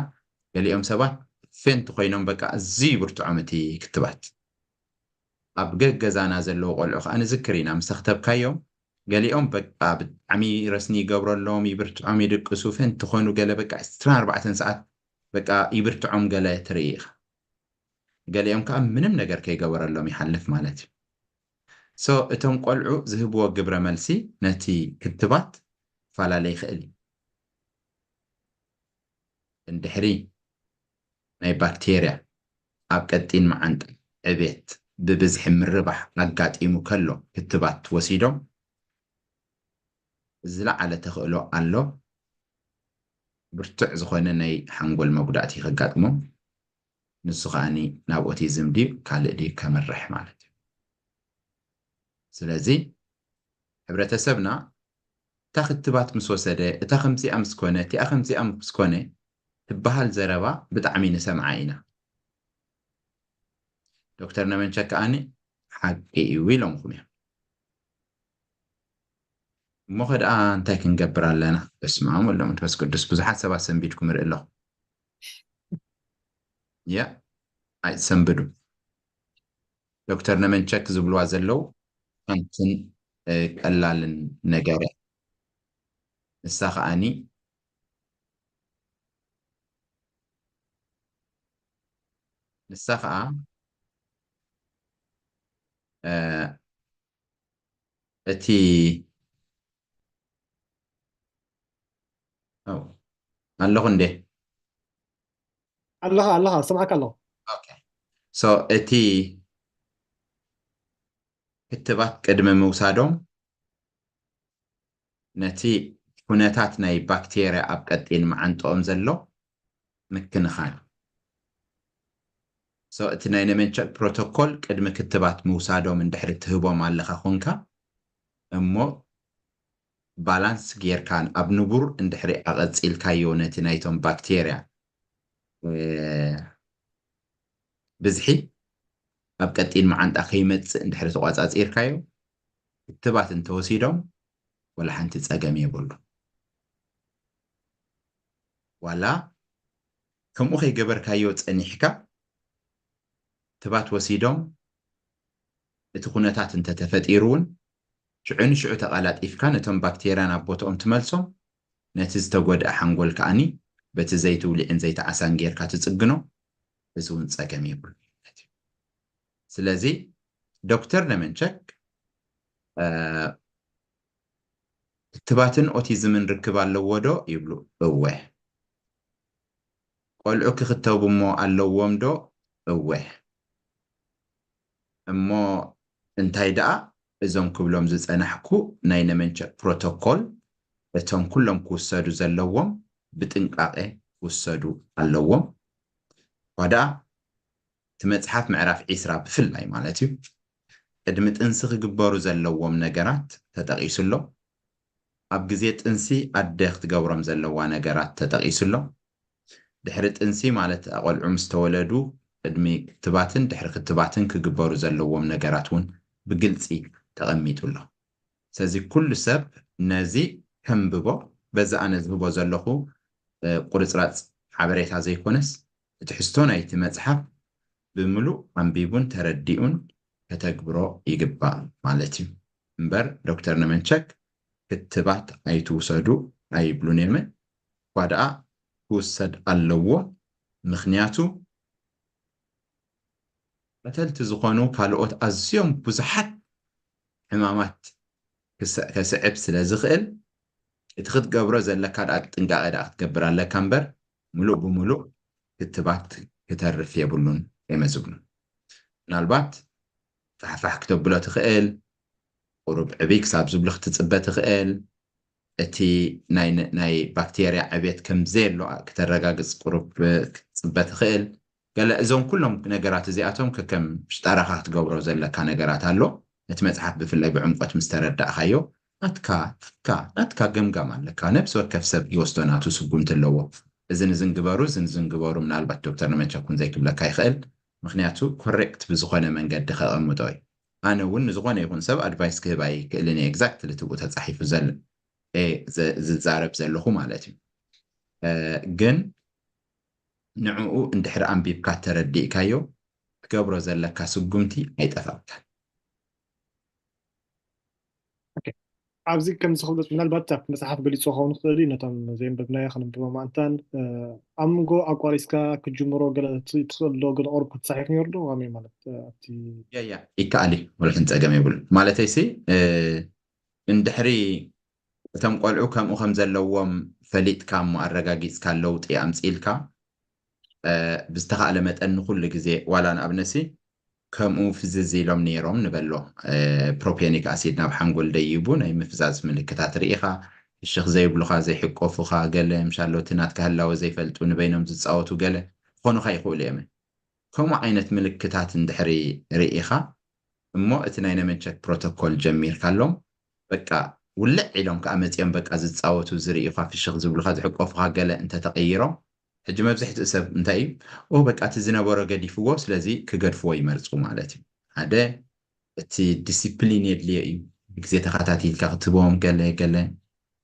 ገሊኦም ሰባት ፌንት ኮይኖም በቃ ኣዝዩ ይብርትዖም እቲ ክትባት። ኣብ ገገዛና ዘለዉ ቆልዑ ከዓ ንዝክር ኢና፣ ምስ ኣኽተብካዮም ገሊኦም በቃ ብጣዕሚ ረስኒ ይገብረሎም፣ ይብርትዖም፣ ይድቅሱ፣ ፌንት ኮኑ ገለ በቃ ዕስራን ኣርባዕተን ሰዓት በቃ ይብርትዖም ገለ ትርኢ ኢኻ። ገሊኦም ከዓ ምንም ነገር ከይገበረሎም ይሓልፍ ማለት እዩ። ሶ እቶም ቆልዑ ዝህብዎ ግብረ መልሲ ነቲ ክትባት ክፈላለ ይኽእል እዩ። እንድሕሪ ናይ ባክቴርያ ኣብ ቀጢን መዓንጣ ዕቤት ብብዝሒ ምርባሕ ኣጋጢሙ ከሎ ክትባት ወሲዶም ዝለዓለ ተኽእሎ ኣሎ ብርቱዕ ዝኾነ ናይ ሓንጎል መጉዳእቲ ከጋጥሞም፣ ንሱ ከኣኒ ናብ ኦቲዝም ድዩ ካልእ ድዩ ከምርሕ ማለት እዩ። ስለዚ ሕብረተሰብና እታ ክትባት ምስ ወሰደ፣ እታ ከምዚኣ ምስ ኮነ፣ እቲኣ ከምዚኣ ምስ ኮነ ትበሃል ዘረባ ብጣዕሚ ንሰምዓ ኢና። ዶክተር ነመንቸክ ከኣኒ ሓቂ እዩ ኢሎምኹም እዮም። እሞ ኸ ደኣ እንታይ ክንገብር ኣለና? በስመ ኣብ ወወልድ ወመንፈስ ቅዱስ። ብዙሓት ሰባት ሰንቢድኩም እርኢ ኣለኹ። ያ ኣይትሰንብዱ። ዶክተር ነመንቸክ ዝብልዋ ዘለዉ ሓንትን ቀላልን ነገር እያ። ንሳ ከኣኒ ንሳ ከኣ እቲ ኣለኹ እንዴ? ኣለኻ ኣለኻ፣ ስምዓካ ኣለኹ። ኦኬ። ሶ እቲ ክትባት ቅድሚ ምውሳዶም ነቲ ኩነታት ናይ ባክቴርያ ኣብ ቀጢን መዓንጥኦም ዘሎ ምክንኻን። ሶ እቲ ናይ ነመንቸክ ፕሮቶኮል ቅድሚ ክትባት ምውሳዶም እንድሕሪ ትህቦም ኣለኻ ኮንካ እሞ ባላንስ ጌርካ ኣብ ንቡር እንድሕሪ ኣቐጺልካዮ ነቲ ናይቶም ባክቴርያ ብዝሒ ኣብ ቀጢን መዓንጣ ከይመጽእ እንድሕሪ ተቋጻጺርካዮ ክትባት እንተወሲዶም ወላ ሓንቲ ጸገም የብሉ። ዋላ ከምኡ ከይገበርካዮ ጸኒሕካ ክትባት ወሲዶም እቲ ኩነታት እንተተፈጢሩ እውን ሽዑ ንሽዑ ተቐላጢፍካ ነቶም ባክቴርያ ናብ ቦትኦም ትመልሶም፣ ነቲ ዝተጎድአ ሓንጎል ከኣኒ በቲ ዘይትውሊዕን ዘይተዓሳን ጌርካ ትጽግኖ፣ እዚ እውን ጸገም የብሉ ማለት እዩ። ስለዚ ዶክተር ነመንቸክ ክትባትን ኦቲዝምን ርክብ ኣለዎ ዶ ይብሉ? እወ። ቆልዑ ክኽተቡ እሞ ኣለዎም ዶ? እወ። እሞ እንታይ ደኣ እዞም ክብሎም ዝጸናሕኩ ናይ ነመንቸክ ፕሮቶኮል እቶም ኩሎም ክውሰዱ ዘለዎም ብጥንቃቄ ክውሰዱ ኣለዎም። ዋዳኣ እቲ መጽሓፍ ምዕራፍ ዒስራ ብፍላይ ማለት እዩ፣ ቅድሚ ጥንሲ ክግበሩ ዘለዎም ነገራት ተጠቒሱ ኣሎ። ኣብ ግዜ ጥንሲ ኣደ ክትገብሮም ዘለዋ ነገራት ተጠቒሱ ኣሎ። ድሕሪ ጥንሲ ማለት ኣቆልዑ ምስ ተወለዱ ቅድሚ ክትባትን ድሕሪ ክትባትን ክግበሩ ዘለዎም ነገራት እውን ብግልፂ ተቐሚጡ ኣሎ። ስለዚ ኩሉ ሰብ ነዚ ከንብቦ፣ በዚ ኣነ ዝህቦ ዘለኹ ቁርፅራፅ ሓበሬታ ዘይኮነስ እቲ ትሕዝቶ ናይቲ መፅሓፍ ብምሉእ ኣንቢቡን ተረዲኡን ከተግብሮ ይግባእ ማለት እዩ። እምበር ዶክተር ነመንቸክ ክትባት ኣይትውሰዱ ኣይብሉን እዮም። እኳ ደኣ ክውሰድ ኣለዎ፣ ምኽንያቱ ቀተልቲ ዝኾኑ ካልኦት ኣዝዮም ብዙሓት ሕማማት ከስዕብ ስለ ዝኽእል እቲ ክትገብሮ ዘለካ ደኣ ጥንቃቐ ደኣ ክትገብር ኣለካ እምበር ምሉእ ብምሉእ ክትባት ክተርፍ የብሉን እዮም ዝብሉ። ምናልባት ፋሕፋሕ ክተብሎ ትኽእል፣ ቁሩብ ዕብይ ክሳብ ዝብሉ ክትጽበ ትኽእል፣ እቲ ናይ ባክቴርያ ዕብየት ከም ዘየሎ ክተረጋግጽ ቁሩብ ክትጽበ ትኽእል። ገለ እዞም ኩሎም ነገራት እዚኣቶም ከከም ሽጣራኻ ክትገብሮ ዘለካ ነገራት ኣሎ። ነቲ መጽሓፍ ብፍላይ ብዕምቆት ምስ ተረዳእኻዮ ናትካ ናትካ ናትካ ገምጋም ኣለካ። ነብሲ ወከፍ ሰብ ዝወስዶ ናቱ ስጉምቲ ኣለዎ። እዚ ንዝንግበሩ እዚ ንዝንግበሩ ምናልባት ዶክተር ነመቸኩን ዘይክብለካ ይኽእል። ምክንያቱ ኮሬክት ብዝኾነ መንገዲ ከቐምጦ እዩ። ኣነ እውን ንዝኾነ ይኹን ሰብ ኣድቫይስ ክህብ ኣይክእልን እየ። ኤግዛክትሊ ትብኡ ተጻሒፉ ዘለ ዝዛረብ ዘለኹ ማለት እዩ። ግን ንዕኡ እንድሕሪ ኣንቢብካ ተረዲእካዮ ትገብሮ ዘለካ ስጉምቲ ኣይጠፋእካን። ኣብዚ ከምዚ ክብሎ ምናልባት ኣብቲ መፅሓፍ ገሊፆ ክኸውን ክኽእል እዩ። ነቶም ዘየንበብናዮ ከነንብቦ ማእንታን ኣብ መንጎ ኣቋሪፅካ ክጅምሮ ገለ ትኽእል ዶ? ገለ ቁሩብ ክትፃሒፍ ነይሩ ዶ? ከመይ ማለት ኣብቲ ያ ያ ይከኣል እዩ፣ ወላ ሓንቲ ፀገም የብሉ። ማለተይሲ እንድሕሪ እቶም ቆልዑ ከምኡ ከም ዘለዎም ፈሊጥካ እሞ ኣረጋጊፅካ ለውጢ ኣምፅኢልካ ብዝተኻእለ መጠን ንኹሉ ግዜ ዋላ ንኣብነሲ ከምኡ ፍዝዝ ኢሎም ነይሮም ንበሎ ፕሮፔኒክ ኣሲድ ናብ ሓንጎል ደይቡ ናይ ምፍዛዝ ምልክታት ርኢኻ ፍሽኽ ዘይብሉኻ ዘይሕቆፉኻ ገለ ምሻሎ እቲ ናትካ ህላወ ዘይፈልጡ ንበይኖም ዝፃወቱ ገለ ክኾኑኻ ይኽእሉ እዮም። ከምኡ ዓይነት ምልክታት እንድሕሪ ርኢኻ እሞ እቲ ናይ ነመንቸክ ፕሮቶኮል ጀሚርካሎም በቃ ውልዕ ኢሎም ከዓ መፂኦም በቃ ዝፃወቱ ዝርእዩኻ ፍሽኽ ዝብሉኻ ዝሕቆፉኻ ገለ እንተተቐይሮም ሕጂ መብዝሕትኡ ሰብ እንታይ እዩ ኦ በቃ እቲ ዝነበሮ ገዲፍዎ ስለዚ ክገድፍዎ ይመርፁ ማለት እዩ። ሓደ እቲ ዲሲፕሊን የድልዮ እዩ። ግዜ ተኸታቲልካ ክትህቦም ገለ ገለ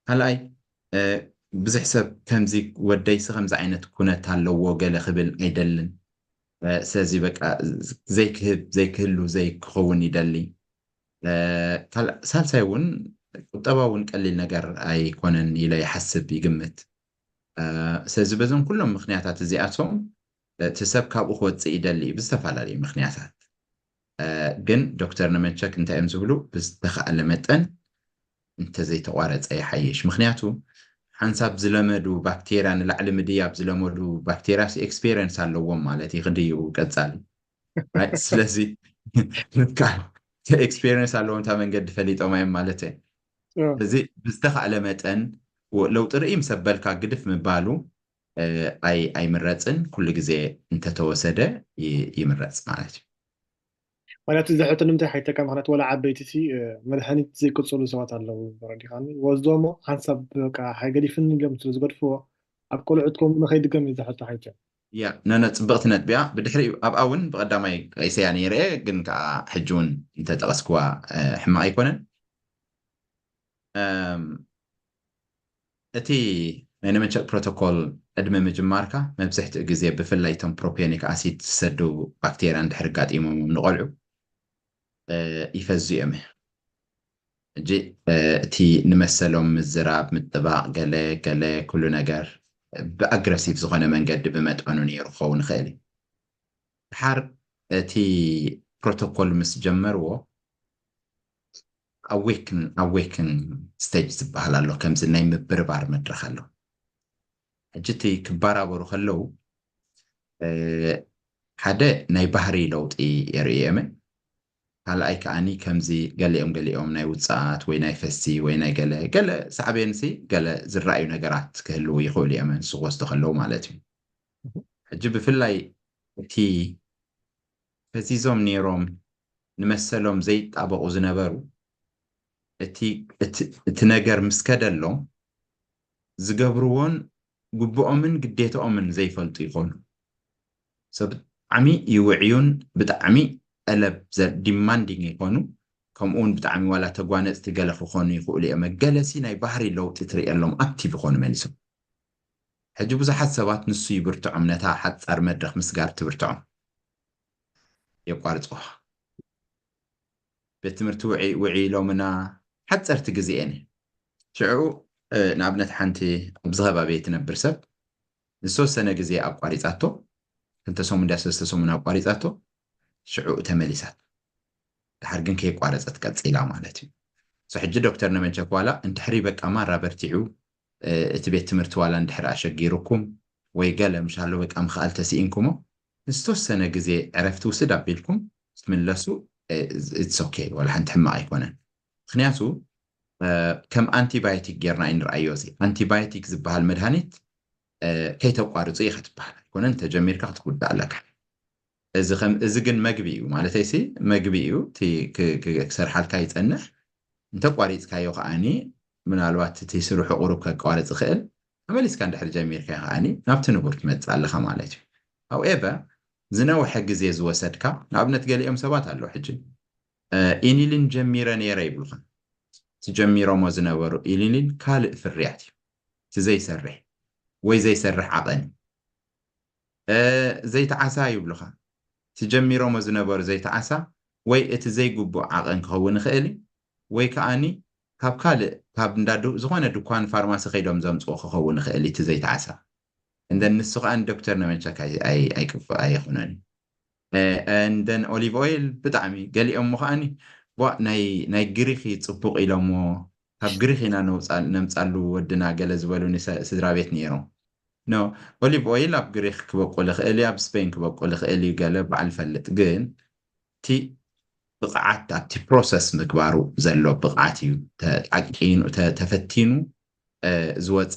ካልኣይ ብዙሕ ሰብ ከምዚ ወደይሲ ከምዚ ዓይነት ኩነት ኣለዎ ገለ ክብል ኣይደልን። ስለዚ በቃ ዘይክህብ ዘይክህሉ ዘይክኸውን ይደሊ። ሳልሳይ እውን ቁጠባ እውን ቀሊል ነገር ኣይኮነን ኢለ ይሓስብ ይግምት። ስለዚ በዞም ኩሎም ምክንያታት እዚኣቶም እቲ ሰብ ካብኡ ክወፅእ ይደሊ እዩ ብዝተፈላለዩ ምክንያታት። ግን ዶክተር ነመንቸክ እንታይ እዮም ዝብሉ ብዝተኸኣለ መጠን እንተዘይተቋረፀ ይሓይሽ። ምክንያቱ ሓንሳብ ዝለመዱ ባክቴርያ ንላዕሊ ምድያብ ዝለመዱ ባክቴርያ ኤክስፔሪንስ ኣለዎም ማለት እዩ ክድይቡ ቀፃሊ። ስለዚ ኤክስፔሪንስ ኣለዎም እታ መንገዲ ፈሊጦም እዮም ማለት እዩ። እዚ ብዝተኻእለ መጠን ለውጢ ርኢ ምስ ኣበልካ ግድፍ ምባሉ ኣይምረፅን፣ ኩሉ ግዜ እንተተወሰደ ይምረፅ ማለት እዩ። ማለት እዚ ሕቶ ንምንታይ ሓይተካ ምክንያት ወላ ዓበይቲ ሲ መድሃኒት ዘይቅፅሉ ሰባት ኣለዉ ተረዲኻኒ ወስዶ እሞ ሓንሳብ በቃ ሓይገዲፍኒ ኢሎም ስለ ዝገድፍዎ ኣብ ቆልዑት ከምኡ ንኸይድገም እዩ ዝሕቶ ሓይተ ያ ነነ ፅብቕቲ ነጥቢያ ብድሕሪ ኣብኣ እውን ብቐዳማይ ቀይሰያ ነይረ ግን ከዓ ሕጂ እውን እንተጠቐስክዋ ሕማቕ ኣይኮነን። እቲ ናይ ነመንቸክ ፕሮቶኮል ቅድሚ ምጅማርካ መብዝሕትኡ ግዜ ብፍላይ እቶም ፕሮፔኒክ ኣሲድ ዝሰዱ ባክቴርያ እንድሕር ኣጋጢሞም ንቆልዑ ይፈዙ እዮም። ሕጂ እቲ ንመሰሎም ምዝራብ ምጥባቕ ገለ ገለ ኩሉ ነገር ብኣግረሲቭ ዝኾነ መንገዲ ብመጠኑ ነይሩ ክኸውን ይኽእል እዩ። ድሓር እቲ ፕሮቶኮል ምስ ጀመርዎ ኣዌክን ኣዌክን ስቴጅ ዝበሃል ኣሎ። ከምዚ ናይ ምብርባር መድረኽ ኣሎ። ሕጂ እቲ ክበራበሩ ከለዉ ሓደ ናይ ባህሪ ለውጢ የርእየምን ካልኣይ ከዓኒ ከምዚ ገሊኦም ገሊኦም ናይ ውፅኣት ወይ ናይ ፈሲ ወይ ናይ ገለ ገለ ሳዕቤንሲ ገለ ዝረኣዩ ነገራት ክህልዉ ይኽእሉ እዮም ንሱ ክወስዱ ከለዉ ማለት እዩ። ሕጂ ብፍላይ እቲ ፈዚዞም ነይሮም ንመሰሎም ዘይጣበቑ ዝነበሩ፣ እቲ ነገር ምስ ከደሎም ዝገብርዎን ግብኦምን ግዴታኦምን ዘይፈልጡ ይኾኑ። ሰብ ብጣዕሚ ይውዕዩን ብጣዕሚ ጠለብ ዲማንዲንግ ይኾኑ። ከምኡውን ብጣዕሚ ዋላ ተጓነፅቲ ገለ ክኾኑ ይኽእሉ እዮም። መገለሲ ናይ ባህሪ ለውጢ ትርእየሎም፣ ኣክቲቭ ይኾኑ መሊሶም። ሕጂ ብዙሓት ሰባት ንሱ ይብርትዖም፣ ነታ ሓፃር መድረኽ ምስጋር ትብርትዖም። የቋርፅዋ። ቤት ትምህርቲ ውዒ ውዒ ኢሎምና ሓፀርቲ ግዜ እየን። ሽዑ ንኣብነት ሓንቲ ኣብዚ ከባቢ ትነብር ሰብ ንዝተወሰነ ግዜ ኣቋሪፃቶ፣ ክልተ ሰሙን ድያ ሰለስተ ሰሙን ኣቋሪፃቶ፣ ሽዑ ተመሊሳት። ድሓር ግን ከይቋረፀት ቀፂላ ማለት እዩ። ሕጂ ዶክተር ነመንቸክ ዋላ እንድሕሪ በቃ ማራ በርቲዑ እቲ ቤት ትምህርቲ ዋላ እንድሕር ኣሸጊሩኩም ወይ ገለ ምሻሎ በቃ ምኽኣል ተስኢንኩሞ ንዝተወሰነ ግዜ ዕረፍቲ ውስድ ኣቢልኩም ትምለሱ። ኢትስ ኦኬ፣ ዋላ ሓንቲ ሕማቕ ኣይኮነን። ምክንያቱ ከም ኣንቲባዮቲክ ጌርና ኣይንርኣዮ። እዚ ኣንቲባዮቲክ ዝበሃል መድሃኒት ከይተቋርፁ ኢኻ ትበሃል ኣይኮነን። እንተጀሚርካ ክትጉዳእ ኣለካ። እዚ ከም እዚ ግን መግቢ እዩ ማለተይ ሲ መግቢ እዩ። ክሰርሓልካ ይፀንሕ። እንተቋሪፅካዮ ከዓኒ ምናልባት እቲ ስርሑ ቁሩብ ከቋርፅ ይኽእል። ተመሊስካ እንድሕር ጀሚርካ ከዓኒ ናብቲ ንቡር ትመፅእ ኣለኻ ማለት እዩ። ኣውኤቨር ዝነውሐ ግዜ ዝወሰድካ ንኣብነት ገሊኦም ሰባት ኣለዉ ሕጂ ኢኒሊን ጀሚረ ነይረ ይብሉኻ። ትጀሚሮሞ ዝነበሩ ኢኒሊን ካልእ ፍርያት እዩ። እቲ ዘይሰርሕ ወይ ዘይሰርሕ ዓቐን እዩ። ዘይተዓሳ ይብሉኻ። ትጀሚሮሞ ዝነበሩ ዘይተዓሳ ወይ እቲ ዘይግቡእ ዓቐን ክኸውን ይኽእል እዩ ወይ ከዓኒ ካብ ካልእ ካብ እንዳ ዝኾነ ድኳን ፋርማሲ ከይዶም ዘምፅኦ ክኸውን ይኽእል እቲ ዘይተዓሳ። እንደን ንሱ ከዓ ዶክተር ነመንቸክ ኣይቅብእ ኣይኹነን። እንደን ኦሊቭ ኦይል ብጣዕሚ ገሊኦም ከዓኒ ቧ ናይ ግሪኽ እዩ ፅቡቕ ኢሎሞ ካብ ግሪኽ ኢና ነምፃሉ ወድና ገለ ዝበሉኒ ስድራ ቤት ነይሮም። ኖ ኦሊቭ ኦይል ኣብ ግሪኽ ክበቁል ይኽእል እዩ፣ ኣብ ስፔን ክበቁል ይኽእል እዩ፣ ገለ በዓል ፈልጥ ግን እቲ ብቕዓት ኣብቲ ፕሮሰስ ምግባሩ ዘሎ ብቕዓት እዩ ተዓቂኑ ተፈቲኑ ዝወፀ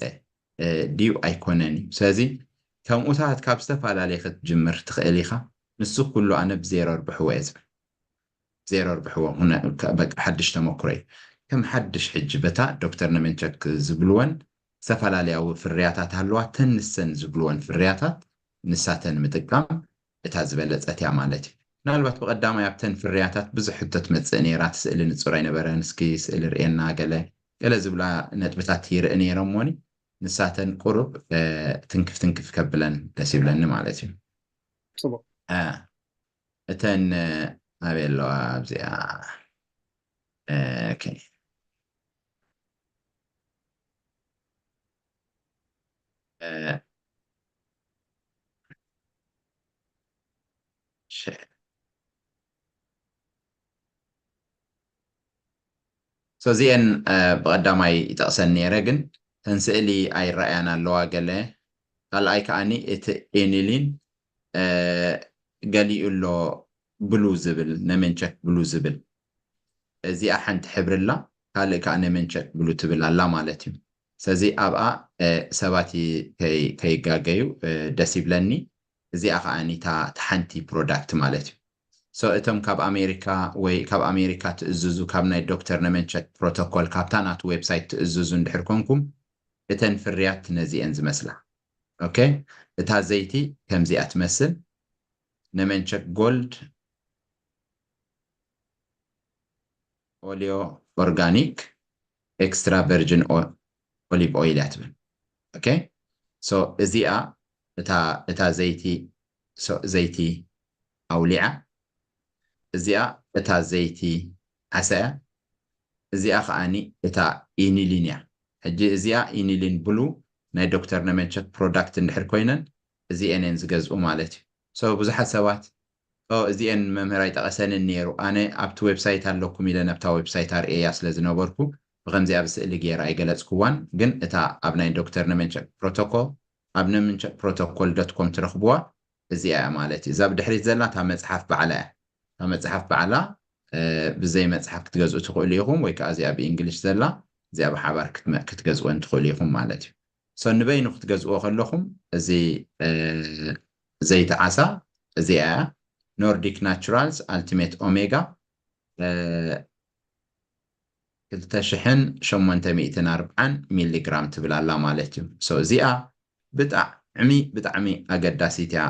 ድዩ ኣይኮነን እዩ። ስለዚ ከምኡታት ካብ ዝተፈላለየ ክትጅምር ትኽእል ኢኻ። ንሱ ኩሉ ኣነ ብዜሮ ርብሕዎ እየ ዝብል። ዜሮ ርብሕዎ በቃ ሓድሽ ተመክሮ እዩ። ከም ሓድሽ ሕጂ በታ ዶክተር ነመንቸክ ዝብልወን ዝተፈላለያዊ ፍርያታት ኣለዋ። ተን ንሰን ዝብልወን ፍርያታት ንሳተን ምጥቃም እታ ዝበለፀት እያ ማለት እዩ። ምናልባት ብቐዳማይ ኣብተን ፍርያታት ብዙሕ ሕቶ ትመፅእ ነይራ። እቲ ስእሊ ንፁር ኣይነበረን፣ እስኪ ስእሊ ርእየና ገለ ገለ ዝብላ ነጥብታት ይርኢ ነይረ እሞኒ ንሳተን ቁሩብ ትንክፍ ትንክፍ ከብለን ደስ ይብለኒ ማለት እዩ። ፅቡቅ እተን ኣበይ ኣለዋ ኣብዚኣ እዚአን ብቐዳማይ ይጠቕሰን ነይረ ግን ተን ስእሊ ኣይረኣያን ኣለዋ ገለ ካልኣይ ከዓኒ እቲ ኤኒሊን ገሊኡ ኣሎ ብሉ ዝብል ነመንቸክ ብሉ ዝብል እዚኣ ሓንቲ ሕብሪ ኣላ ካልእ ከዓ ነመንቸክ ብሉ ትብል ኣላ ማለት እዩ። ስለዚ ኣብኣ ሰባት ከይጋገዩ ደስ ይብለኒ። እዚኣ ከዓ ኒታ ሓንቲ ፕሮዳክት ማለት እዩ። ሶ እቶም ካብ ኣሜሪካ ወይ ካብ ኣሜሪካ ትእዝዙ ካብ ናይ ዶክተር ነመንቸክ ፕሮቶኮል ካብታ ናቱ ዌብሳይት ትእዝዙ እንድሕር ኮንኩም እተን ፍርያት ነዚአን ዝመስላ። ኦኬ እታ ዘይቲ ከምዚኣ ትመስል ነመንቸክ ጎልድ ኦሊዮ ኦርጋኒክ ኤክስትራ ቨርጅን ኦሊቭ ኦይል እያ ትብል። ኦኬ ሶ እዚኣ እታ እታ ዘይቲ ሶ ዘይቲ ኣውሊዓ እዚኣ እታ ዘይቲ ዓሳ እያ። እዚኣ ከዓኒ እታ ኢኒሊን እያ። ሕጂ እዚኣ ኢኒሊን ብሉ ናይ ዶክተር ነመንቸክ ፕሮዳክት እንድሕር ኮይነን እዚኤን እየን ዝገዝኡ ማለት እዩ። ሶ ብዙሓት ሰባት እዚኤን መምህር ኣይጠቐሰንን ነይሩ ኣነ ኣብቲ ዌብሳይት ኣለኩም ኢለ ነብታ ዌብሳይት ኣርእየያ ስለ ዝነበርኩ ብከምዚኣ ብስእሊ ገይረ ኣይገለፅኩዋን ግን እታ ኣብ ናይ ዶክተር ነመንቸክ ፕሮቶኮል ኣብ ነመንቸክ ፕሮቶኮል ዶት ኮም ትረኽብዋ እዚኣ እያ ማለት እዩ። እዛ ብድሕሪት ዘላ እታ መፅሓፍ ባዕላ እያ። እታ መፅሓፍ ባዕላ ብዘይ መፅሓፍ ክትገዝኡ ትኽእሉ ኢኹም ወይ ከዓ እዚኣ ብእንግሊሽ ዘላ እዚኣ ብሓባር ክትገዝወን ትኽእሉ ኢኹም ማለት እዩ። ሶ ንበይኑ ክትገዝእዎ ከለኹም እዚ ዘይቲ ዓሳ እዚኣ እያ። Nordic Naturals Ultimate Omega ክልተ ሽሕን ሸሞንተ ሚእትን ኣርብዓን ሚሊግራም ትብል ኣላ ማለት እዩ። So እዚኣ ብጣዕሚ ብጣዕሚ ኣገዳሲት እያ፣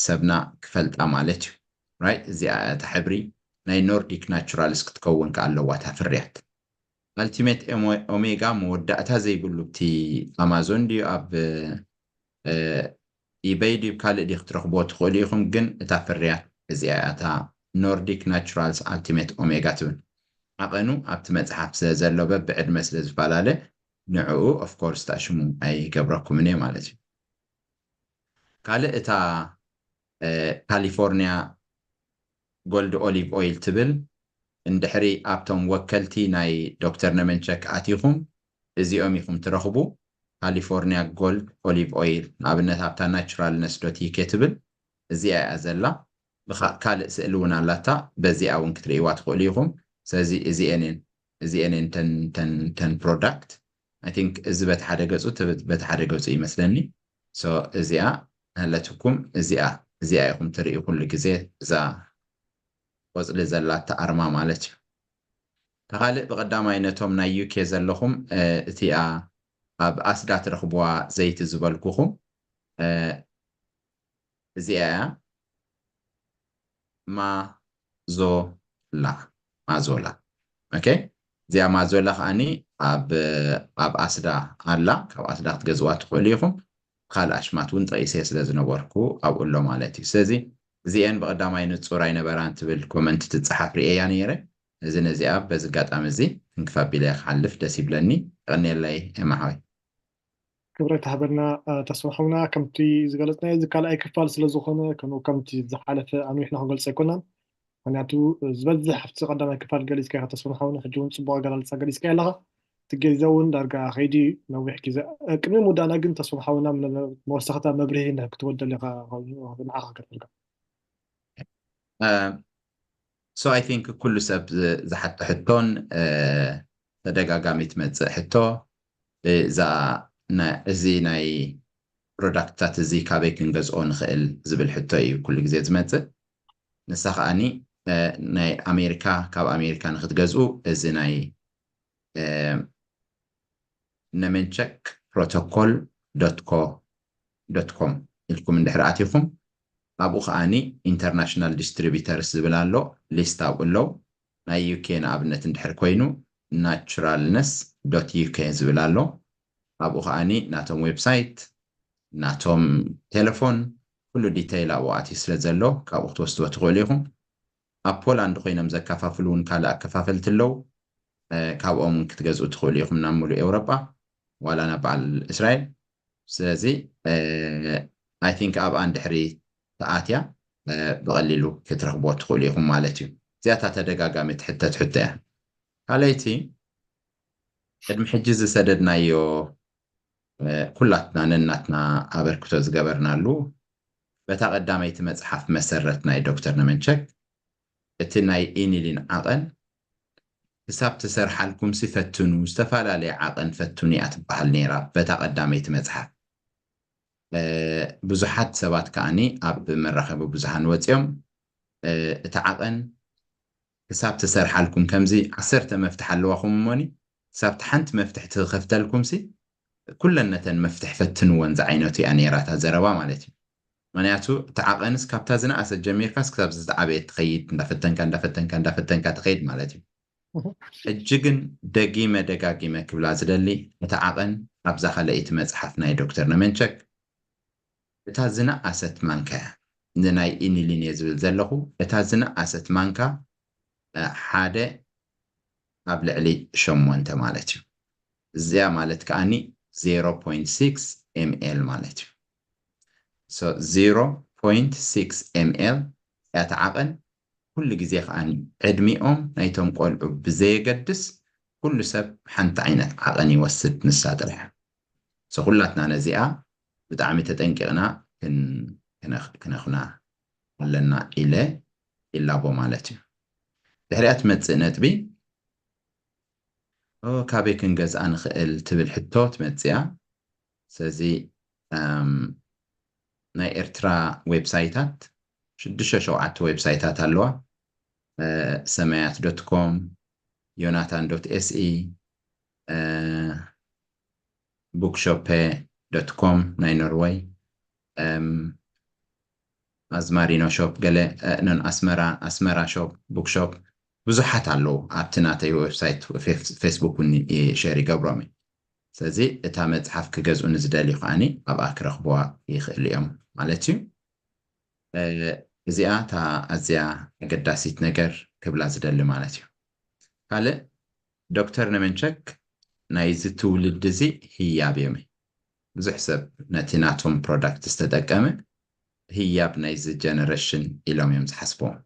ሰብና ክፈልጣ ማለት እዩ። Right? እዚኣ እታ ሕብሪ ናይ ኖርዲክ ናቹራልስ ክትከውን ከ ኣለዋ እታ ፍርያት። ኣልቲሜት ኦሜጋ መወዳእታ ዘይብሉ ብቲ ኣማዞን ድዩ ኣብ ኢበይ ድዩ ካልእ ድዩ ክትረኽብዎ ትኽእሉ ኢኹም። ግን እታ ፍርያት እዚኣ እያ፣ እታ ኖርዲክ ናቹራልስ ኣልቲሜት ኦሜጋ ትብል። ዓቐኑ ኣብቲ መጽሓፍ ስለ ዘሎ በብዕድመ ስለ ዝፈላለ ንዕኡ ኦፍኮርስ እታ ሽሙ ኣይገብረኩምን እየ ማለት እዩ። ካልእ እታ ካሊፎርኒያ ጎልድ ኦሊቭ ኦይል ትብል እንድሕሪ ኣብቶም ወከልቲ ናይ ዶክተር ነመንቸክ ኣቲኹም እዚኦም ኢኹም ትረኽቡ። ካሊፎርኒያ ጎልድ ኦሊቭ ኦይል ንኣብነት ኣብታ ናቹራልነስ ዶት ዩኬ ትብል እዚኣ እያ ዘላ። ካልእ ስእሊ እውን ኣላታ፣ በዚኣ እውን ክትርእይዋ ትኽእሉ ኢኹም። ስለዚ እዚኤን እዚኤን ተን ፕሮዳክት I think እዚ በቲ ሓደ ገጹ በቲ ሓደ ገጹ ይመስለኒ። So እዚኣ ኣለትኩም፣ እዚኣ እዚኣ ኢኹም ትርእዩ ኩሉ ግዜ እዛ ቆጽሊ ዘላታ ኣርማ ማለት እዩ። ተኻልእ ብቐዳማይ ነቶም ናይ ዩኬ ዘለኹም እቲኣ ኣብ ኣስዳ ትረኽብዋ ዘይቲ ዝበልኩኹም እዚኣ እያ። ማዞላ ማዞላ ኦኬ። እዚኣ ማዞላ ከዓኒ ኣብ ኣስዳ ኣላ። ካብ ኣስዳ ክትገዝዋ ትኽእሉ ኢኹም። ካልእ ኣሽማት እውን ጠቒሰ ስለ ዝነበርኩ ኣብኡ ኣሎ ማለት እዩ። ስለዚ እዚኤን ብቐዳማይ ንጹር ኣይነበራን ትብል ኮመንት ትጸሓፍ ርእየያ ነይረ። እዚ ነዚኣ በዚ ኣጋጣሚ እዚ ክንክፍ ኣቢለ ክሓልፍ ደስ ይብለኒ። የቐንየለይ ኤማ ሓወይ። ክብረት ሃበልና ተስፋ ሓውና። ከምቲ ዝገለጽናዮ እዚ ካልኣይ ክፋል ስለ ዝኾነ ከምኡ ከምቲ ዝሓለፈ ኣንዊሕና ክንገልጾ ኣይኮናን። ምክንያቱ ዝበዝሕ ኣብቲ ቀዳማይ ክፋል ገሊጽካ ኢኻ ተስፋ ሓውና፣ ሕጂ እውን ጽቡቕ ኣገላልጻ ገሊጽካ ኣለኻ። እቲ ግዜ እውን ዳርጋ ከይዲ ነዊሕ ግዜ ቅድሚ ምውዳእና ግን ተስፋ ሓውና መወሰኽታ መብርሂ ክትወደል ኢኻ ንዓኻ ከፈልካ። So I think ኩሉ ሰብ ዝሓቶ ሕቶን ተደጋጋሚ ትመጽእ ሕቶ እዛ እዚ ናይ ፕሮዳክትታት እዚ ካበይ ክንገዝኦ ንኽእል ዝብል ሕቶ እዩ ኩሉ ግዜ ዝመጽእ። ንሳ ከዓኒ ናይ ኣሜሪካ ካብ ኣሜሪካ ንክትገዝኡ እዚ ናይ ነመንቸክ ፕሮቶኮል ዶት ኮ ዶት ኮም ኢልኩም እንድሕር ኣቲኹም ኣብኡ ከዓኒ ኢንተርናሽናል ዲስትሪቢተርስ ዝብል ኣሎ። ሊስት ኣብኡ ኣለዉ። ናይ ዩኬ ንኣብነት እንድሕር ኮይኑ ናቹራልነስ ዶት ዩኬ ዝብል ኣሎ። ኣብኡ ከዓኒ ናቶም ዌብሳይት፣ ናቶም ቴሌፎን፣ ኩሉ ዲተይል ኣብኡ ኣትዩ ስለ ዘሎ ካብኡ ክትወስድዎ ትኽእሉ ኢኹም። ኣብ ፖላንድ ኮይኖም ዘከፋፍሉ እውን ካልእ ኣከፋፈልቲ ኣለዉ። ካብኦም ክትገዝኡ ትኽእሉ ኢኹም ናብ ሙሉእ ኤውሮጳ ዋላ ናብ በዓል እስራኤል። ስለዚ I think ኣብኣ እንድሕሪ ተኣትያ ብቐሊሉ ክትረኽብዎ ትኽእሉ ኢኹም ማለት እዩ። እዚኣታ ተደጋጋሚ ትሕተት ሕቶ እያ። ካልኣይቲ ቅድሚ ሕጂ ዝሰደድናዮ ኩላትና ነናትና ኣበርክቶ ዝገበርናሉ በታ ቀዳመይቲ መጽሓፍ መሰረት ናይ ዶክተር ነመንቸክ እቲ ናይ ኢኒሊን ዓቐን ክሳብ ትሰርሓልኩም ሲ ፈትኑ ዝተፈላለየ ዓቐን ፈትኑ እያ ትበሃል ነይራ በታ ቀዳመይቲ መጽሓፍ። ብዙሓት ሰባት ከዓኒ ኣብ መራኸቢ ብዙሃን ወፂኦም እቲ ዓቐን ክሳብ ትሰርሓልኩም ከምዚ ዓሰርተ መፍትሕ ኣለዋኹም እሞኒ ክሳብ ሓንቲ መፍትሕ ትኸፍተልኩም ሲ ኩለን ነተን መፍትሕ ፈትንወን ዝዓይነቱ እያ ነይራ እታ ዘረባ ማለት እዩ። ምክንያቱ እቲ ዓቐንስ ካብታ ዝነኣሰት ጀሚርካስ ክሳብ ዝተዓበየት ትኸይድ እንዳፈተንካ እንዳፈተንካ እንዳፈተንካ ትኸይድ ማለት እዩ። ሕጂ ግን ደጊመ ደጋጊመ ክብላ ዝደሊ እቲ ዓቐን ኣብዛ ካልኣይቲ መፅሓፍ ናይ ዶክተር ነመንቸክ እታ ዝነኣሰት ማንካ እያ። ንናይ ኢኒሊን እየ ዝብል ዘለኹ። እታ ዝነኣሰት ማንካ ሓደ ኣብ ልዕሊ ሸሞንተ ማለት እዩ። እዚኣ ማለት ከዓኒ ዜሮ ፖይንት ሲክስ ኤምኤል ማለት እዩ። ዜሮ ፖይንት ሲክስ ኤምኤል እያ እታ ዓቐን። ኩሉ ግዜ ከዓኒ ዕድሚኦም ናይቶም ቆልዑ ብዘየገድስ ኩሉ ሰብ ሓንቲ ዓይነት ዓቐን ይወስድ ንሳ ጥራሕ። ኩላትና ነዚኣ ብጣዕሚ ተጠንቂቕና ክነኽና ኣለና ኢለ ይላቦ ማለት እዩ። ድሕሪኣ ትመፅእ ነጥቢ ካበይ ክንገዝኣ ንኽእል ትብል ሕቶ ትመፅያ። ስለዚ ናይ ኤርትራ ዌብሳይታት ሽዱሽተ ሸውዓተ ዌብሳይታት ኣለዋ። ሰማያት ዶት ኮም፣ ዮናታን ዶት ኤስኢ፣ ቡክሾፔ ዶት ኮም ናይ ኖርወይ፣ ኣዝማሪኖ ሾፕ፣ ገለ ኖን ኣስመራ ኣስመራ ሾፕ፣ ቡክሾፕ፣ ብዙሓት ኣለዉ። ኣብቲ ናተይ ዌብሳይት፣ ፌስቡክ እውን ሸር ይገብሮም እዩ። ስለዚ እታ መፅሓፍ ክገዝኡ ንዝደልዩ ከዓኒ ኣብኣ ክረኽብዋ ይኽእሉ እዮም ማለት እዩ። እዚኣ እታ ኣዝያ ኣገዳሲት ነገር ክብላ ዝደሊ ማለት እዩ። ካልእ፣ ዶክተር ነመንቸክ ናይዚ ትውልዲ እዚ ህያብ እዮም። ብዙሕ ሰብ ነቲ ናቶም ፕሮዳክት ዝተጠቀመ ህያብ ናይዚ ጀነሬሽን ኢሎም እዮም ዝሓስብዎም።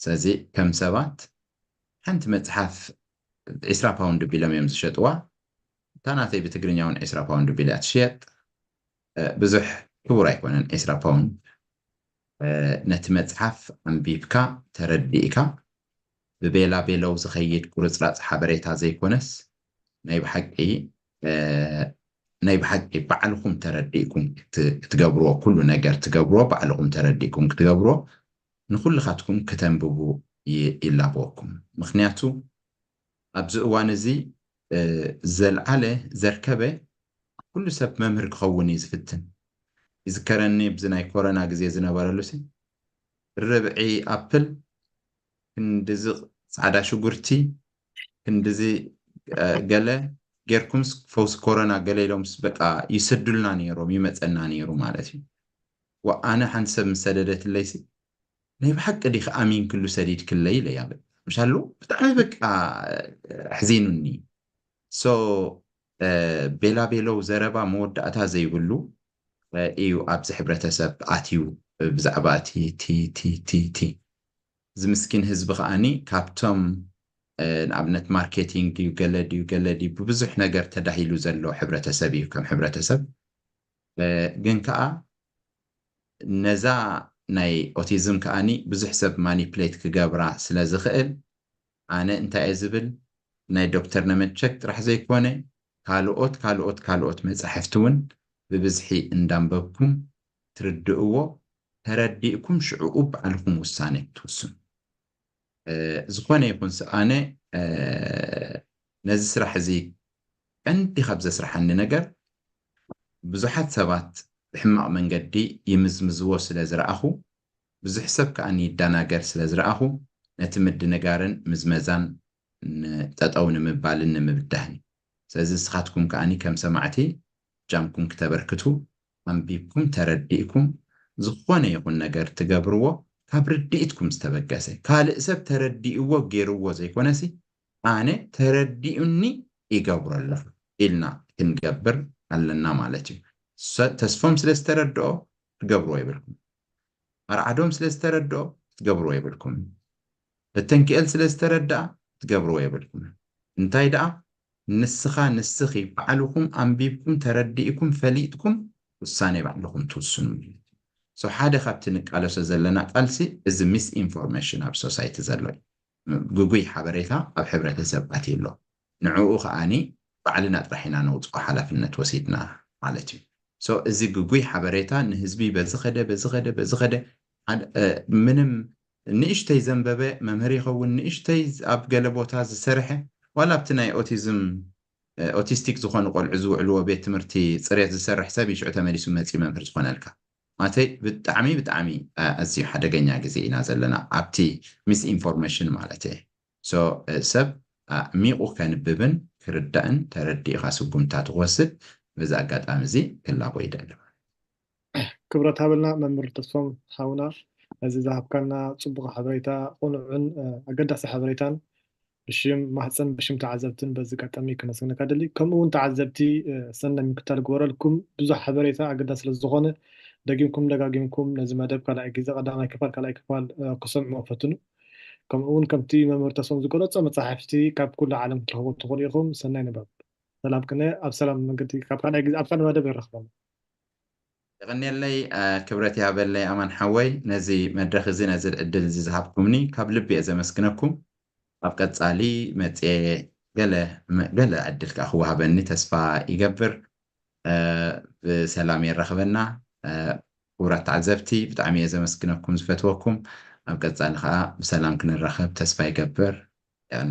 ስለዚ ከም ሰባት ሓንቲ መፅሓፍ ዒስራ ፓውንድ ቢሎም እዮም ዝሸጥዋ። እታ ናተይ ብትግርኛ እውን ዒስራ ፓውንድ ቢል እያ ትሽየጥ። ብዙሕ ክቡር ኣይኮነን ዒስራ ፓውንድ። ነቲ መፅሓፍ ኣንቢብካ ተረዲእካ፣ ብቤላ ቤለው ዝኸይድ ቁርፅራፅ ሓበሬታ ዘይኮነስ፣ ናይ ብሓቂ ናይ ብሓቂ ባዕልኹም ተረዲእኩም ክትገብርዎ፣ ኩሉ ነገር ትገብርዎ ባዕልኹም ተረዲእኩም ክትገብርዎ፣ ንኩልኻትኩም ክተንብቡ ይላበወኩም። ምክንያቱ ኣብዚ እዋን እዚ ዘልዓለ ዘርከበ ኩሉ ሰብ መምህር ክኸውን እዩ ዝፍትን። ይዝከረኒ ብዚ ናይ ኮሮና ግዜ ዝነበረሉ ሲ ርብዒ ኣፕል ክንድዚ ፃዕዳ ሽጉርቲ ክንድዚ ገለ ጌርኩምስ ፈውሲ ኮሮና ገለ ኢሎምስ በቃ ይሰዱልና ነይሮም ይመፀና ነይሩ ማለት እዩ። ኣነ ሓንቲ ሰብ ምስ ሰደደትለይ ሲ ናይ ብሓቂ ዲኺ ኣሚንክሉ ሰዲድክለይ ኢለ እያ። ምሻሉ ብጣዕሚ በቃ ኣሕዚኑኒ። ሶ ቤላ ቤለው ዘረባ መወዳእታ ዘይብሉ እዩ ኣብዚ ሕብረተሰብ ኣትዩ። ብዛዕባ እቲ ቲ ቲ ቲ ቲ እዚ ምስኪን ህዝቢ ከዓኒ ካብቶም ንኣብነት ማርኬቲንግ ድዩ ገለ ድዩ ገለ ድዩ ብብዙሕ ነገር ተዳሂሉ ዘሎ ሕብረተሰብ እዩ። ከም ሕብረተሰብ ግን ከዓ ነዛ ናይ ኦቲዝም ከዓኒ ብዙሕ ሰብ ማኒፕሌት ክገብራ ስለ ዝኽእል ኣነ እንታይ እየ ዝብል፣ ናይ ዶክተር ነመቸክ ጥራሕ ዘይኮነ ካልኦት ካልኦት ካልኦት መጻሕፍቲ እውን ብብዝሒ እንዳንበብኩም ትርድእዎ፣ ተረዲእኩም ሽዕኡ ባዕልኹም ውሳኔ ክትውስኑ። ዝኾነ ይኹን ኣነ ነዚ ስራሕ እዚ ቀንዲ ካብ ዘስርሓኒ ነገር ብዙሓት ሰባት ብሕማቕ መንገዲ ይምዝምዝዎ ስለ ዝረኣኹ፣ ብዙሕ ሰብ ከኣ ይደናገር ስለ ዝረኣኹ፣ ነቲ ምድንጋርን ምዝመዛን ጠጠው ንምባልን ንምብዳህን። ስለዚ ንስኻትኩም ከኣ ከም ሰማዕቲ እጃምኩም ክተበርክቱ፣ ኣንቢብኩም ተረዲእኩም ዝኾነ ይኹን ነገር ትገብርዎ ካብ ርድኢትኩም ዝተበገሰ፣ ካልእ ሰብ ተረዲእዎ ገይርዎ ዘይኮነሲ ኣነ ተረዲኡኒ ይገብሮ ኣለኹ ኢልና ክንገብር ኣለና ማለት እዩ። ተስፎም ስለ ዝተረድኦ ትገብርዎ የብልኩም። ኣርዓዶም ስለ ዝተረድኦ ትገብርዎ የብልኩም። እተንክኤል ስለ ዝተረድኣ ትገብርዎ የብልኩም። እንታይ ደኣ ንስኻ ንስኺ ባዕልኹም ኣንቢብኩም ተረዲእኩም ፈሊጥኩም ውሳኔ ባዕልኹም ትውስኑ። ሶ ሓደ ካብቲ ንቃለሶ ዘለና ቃልሲ እዚ ሚስ ኢንፎርሜሽን ኣብ ሶሳይቲ ዘሎ እዩ። ግጉይ ሓበሬታ ኣብ ሕብረተሰብ ኣትዩ ኣሎ። ንዕኡ ከዓኒ ባዕልና ጥራሕ ኢና ነውፅኦ ሓላፍነት ወሲድና ማለት እዩ። ሶ እዚ ግጉይ ሓበሬታ ንህዝቢ በዚ ኸደ በዚ ኸደ በዚ ኸደ ምንም ንእሽተይ ዘንበበ መምህር ይኸውን፣ ንእሽተይ ኣብ ገለ ቦታ ዝሰርሐ ዋላ ኣብቲ ናይ ኦቲዝም ኦቲስቲክ ዝኾኑ ቆልዑ ዝውዕልዎ ቤት ትምህርቲ ፅሬት ዝሰርሕ ሰብ እዩ ሽዑ ተመሊሱ መፂኡ መምህር ዝኾነልካ። ማለተይ ብጣዕሚ ብጣዕሚ ኣዝዩ ሓደገኛ ግዜ ኢና ዘለና ኣብቲ ሚስ ኢንፎርሜሽን ማለት እየ። ሶ ሰብ ኣዕሚቑ ከንብብን ክርዳእን ተረዲእኻ ስጉምታት ክወስድ በዚ ኣጋጣሚ እዚ ክላቦ ይደሊ። ክብረት ሃበልና መምህር ተስፎም ሓውና፣ ነዚ ዝሃብካና ጽቡቕ ሓበሬታ፣ ቅኑዕን ኣገዳሲ ሓበሬታን ብሽም ማህፀን ብሽም ተዓዘብትን በዚ ኣጋጣሚ ከመስግነካ ደሊ። ከምኡ እውን ተዓዘብቲ ሰናይ ምክታል ግበረልኩም። ብዙሕ ሓበሬታ ኣገዳሲ ስለ ዝኾነ ደጊምኩም ደጋጊምኩም ነዚ መደብ ካልኣይ ግዜ፣ ቀዳማይ ክፋል ካልኣይ ክፋል ክሰምዕዎ ፈትኑ። ከምኡ እውን ከምቲ መምህር ተስፎም ዝገለጾ መጻሕፍቲ ካብ ኩሉ ዓለም ክትረኽቡ ትኽእሉ ኢኹም። ሰናይ ንባብ። ሰላም ቅነ ኣብ ሰላም መንገዲ ካብ ካልኣይ ግዜ ኣብ ካልእ መደብ የራኽበና። የቐንየለይ ክብረት ይሃበለይ ኣማን ሓወይ ነዚ መድረኽ እዚ ነዚ ዕድል እዚ ዝሃብኩምኒ ካብ ልቢ እየ ዘመስግነኩም። ኣብ ቀጻሊ መፅየ ገለ ገለ ዕድል ከዓ ክወሃበኒ ተስፋ ይገብር። ብሰላም የራኽበና። ክቡራት ተዓዘብቲ፣ ብጣዕሚ እየ ዘመስግነኩም፣ ዝፈትወኩም። ኣብ ቀጻሊ ከዓ ብሰላም ክንራኸብ ተስፋ ይገብር። የቐንየለይ።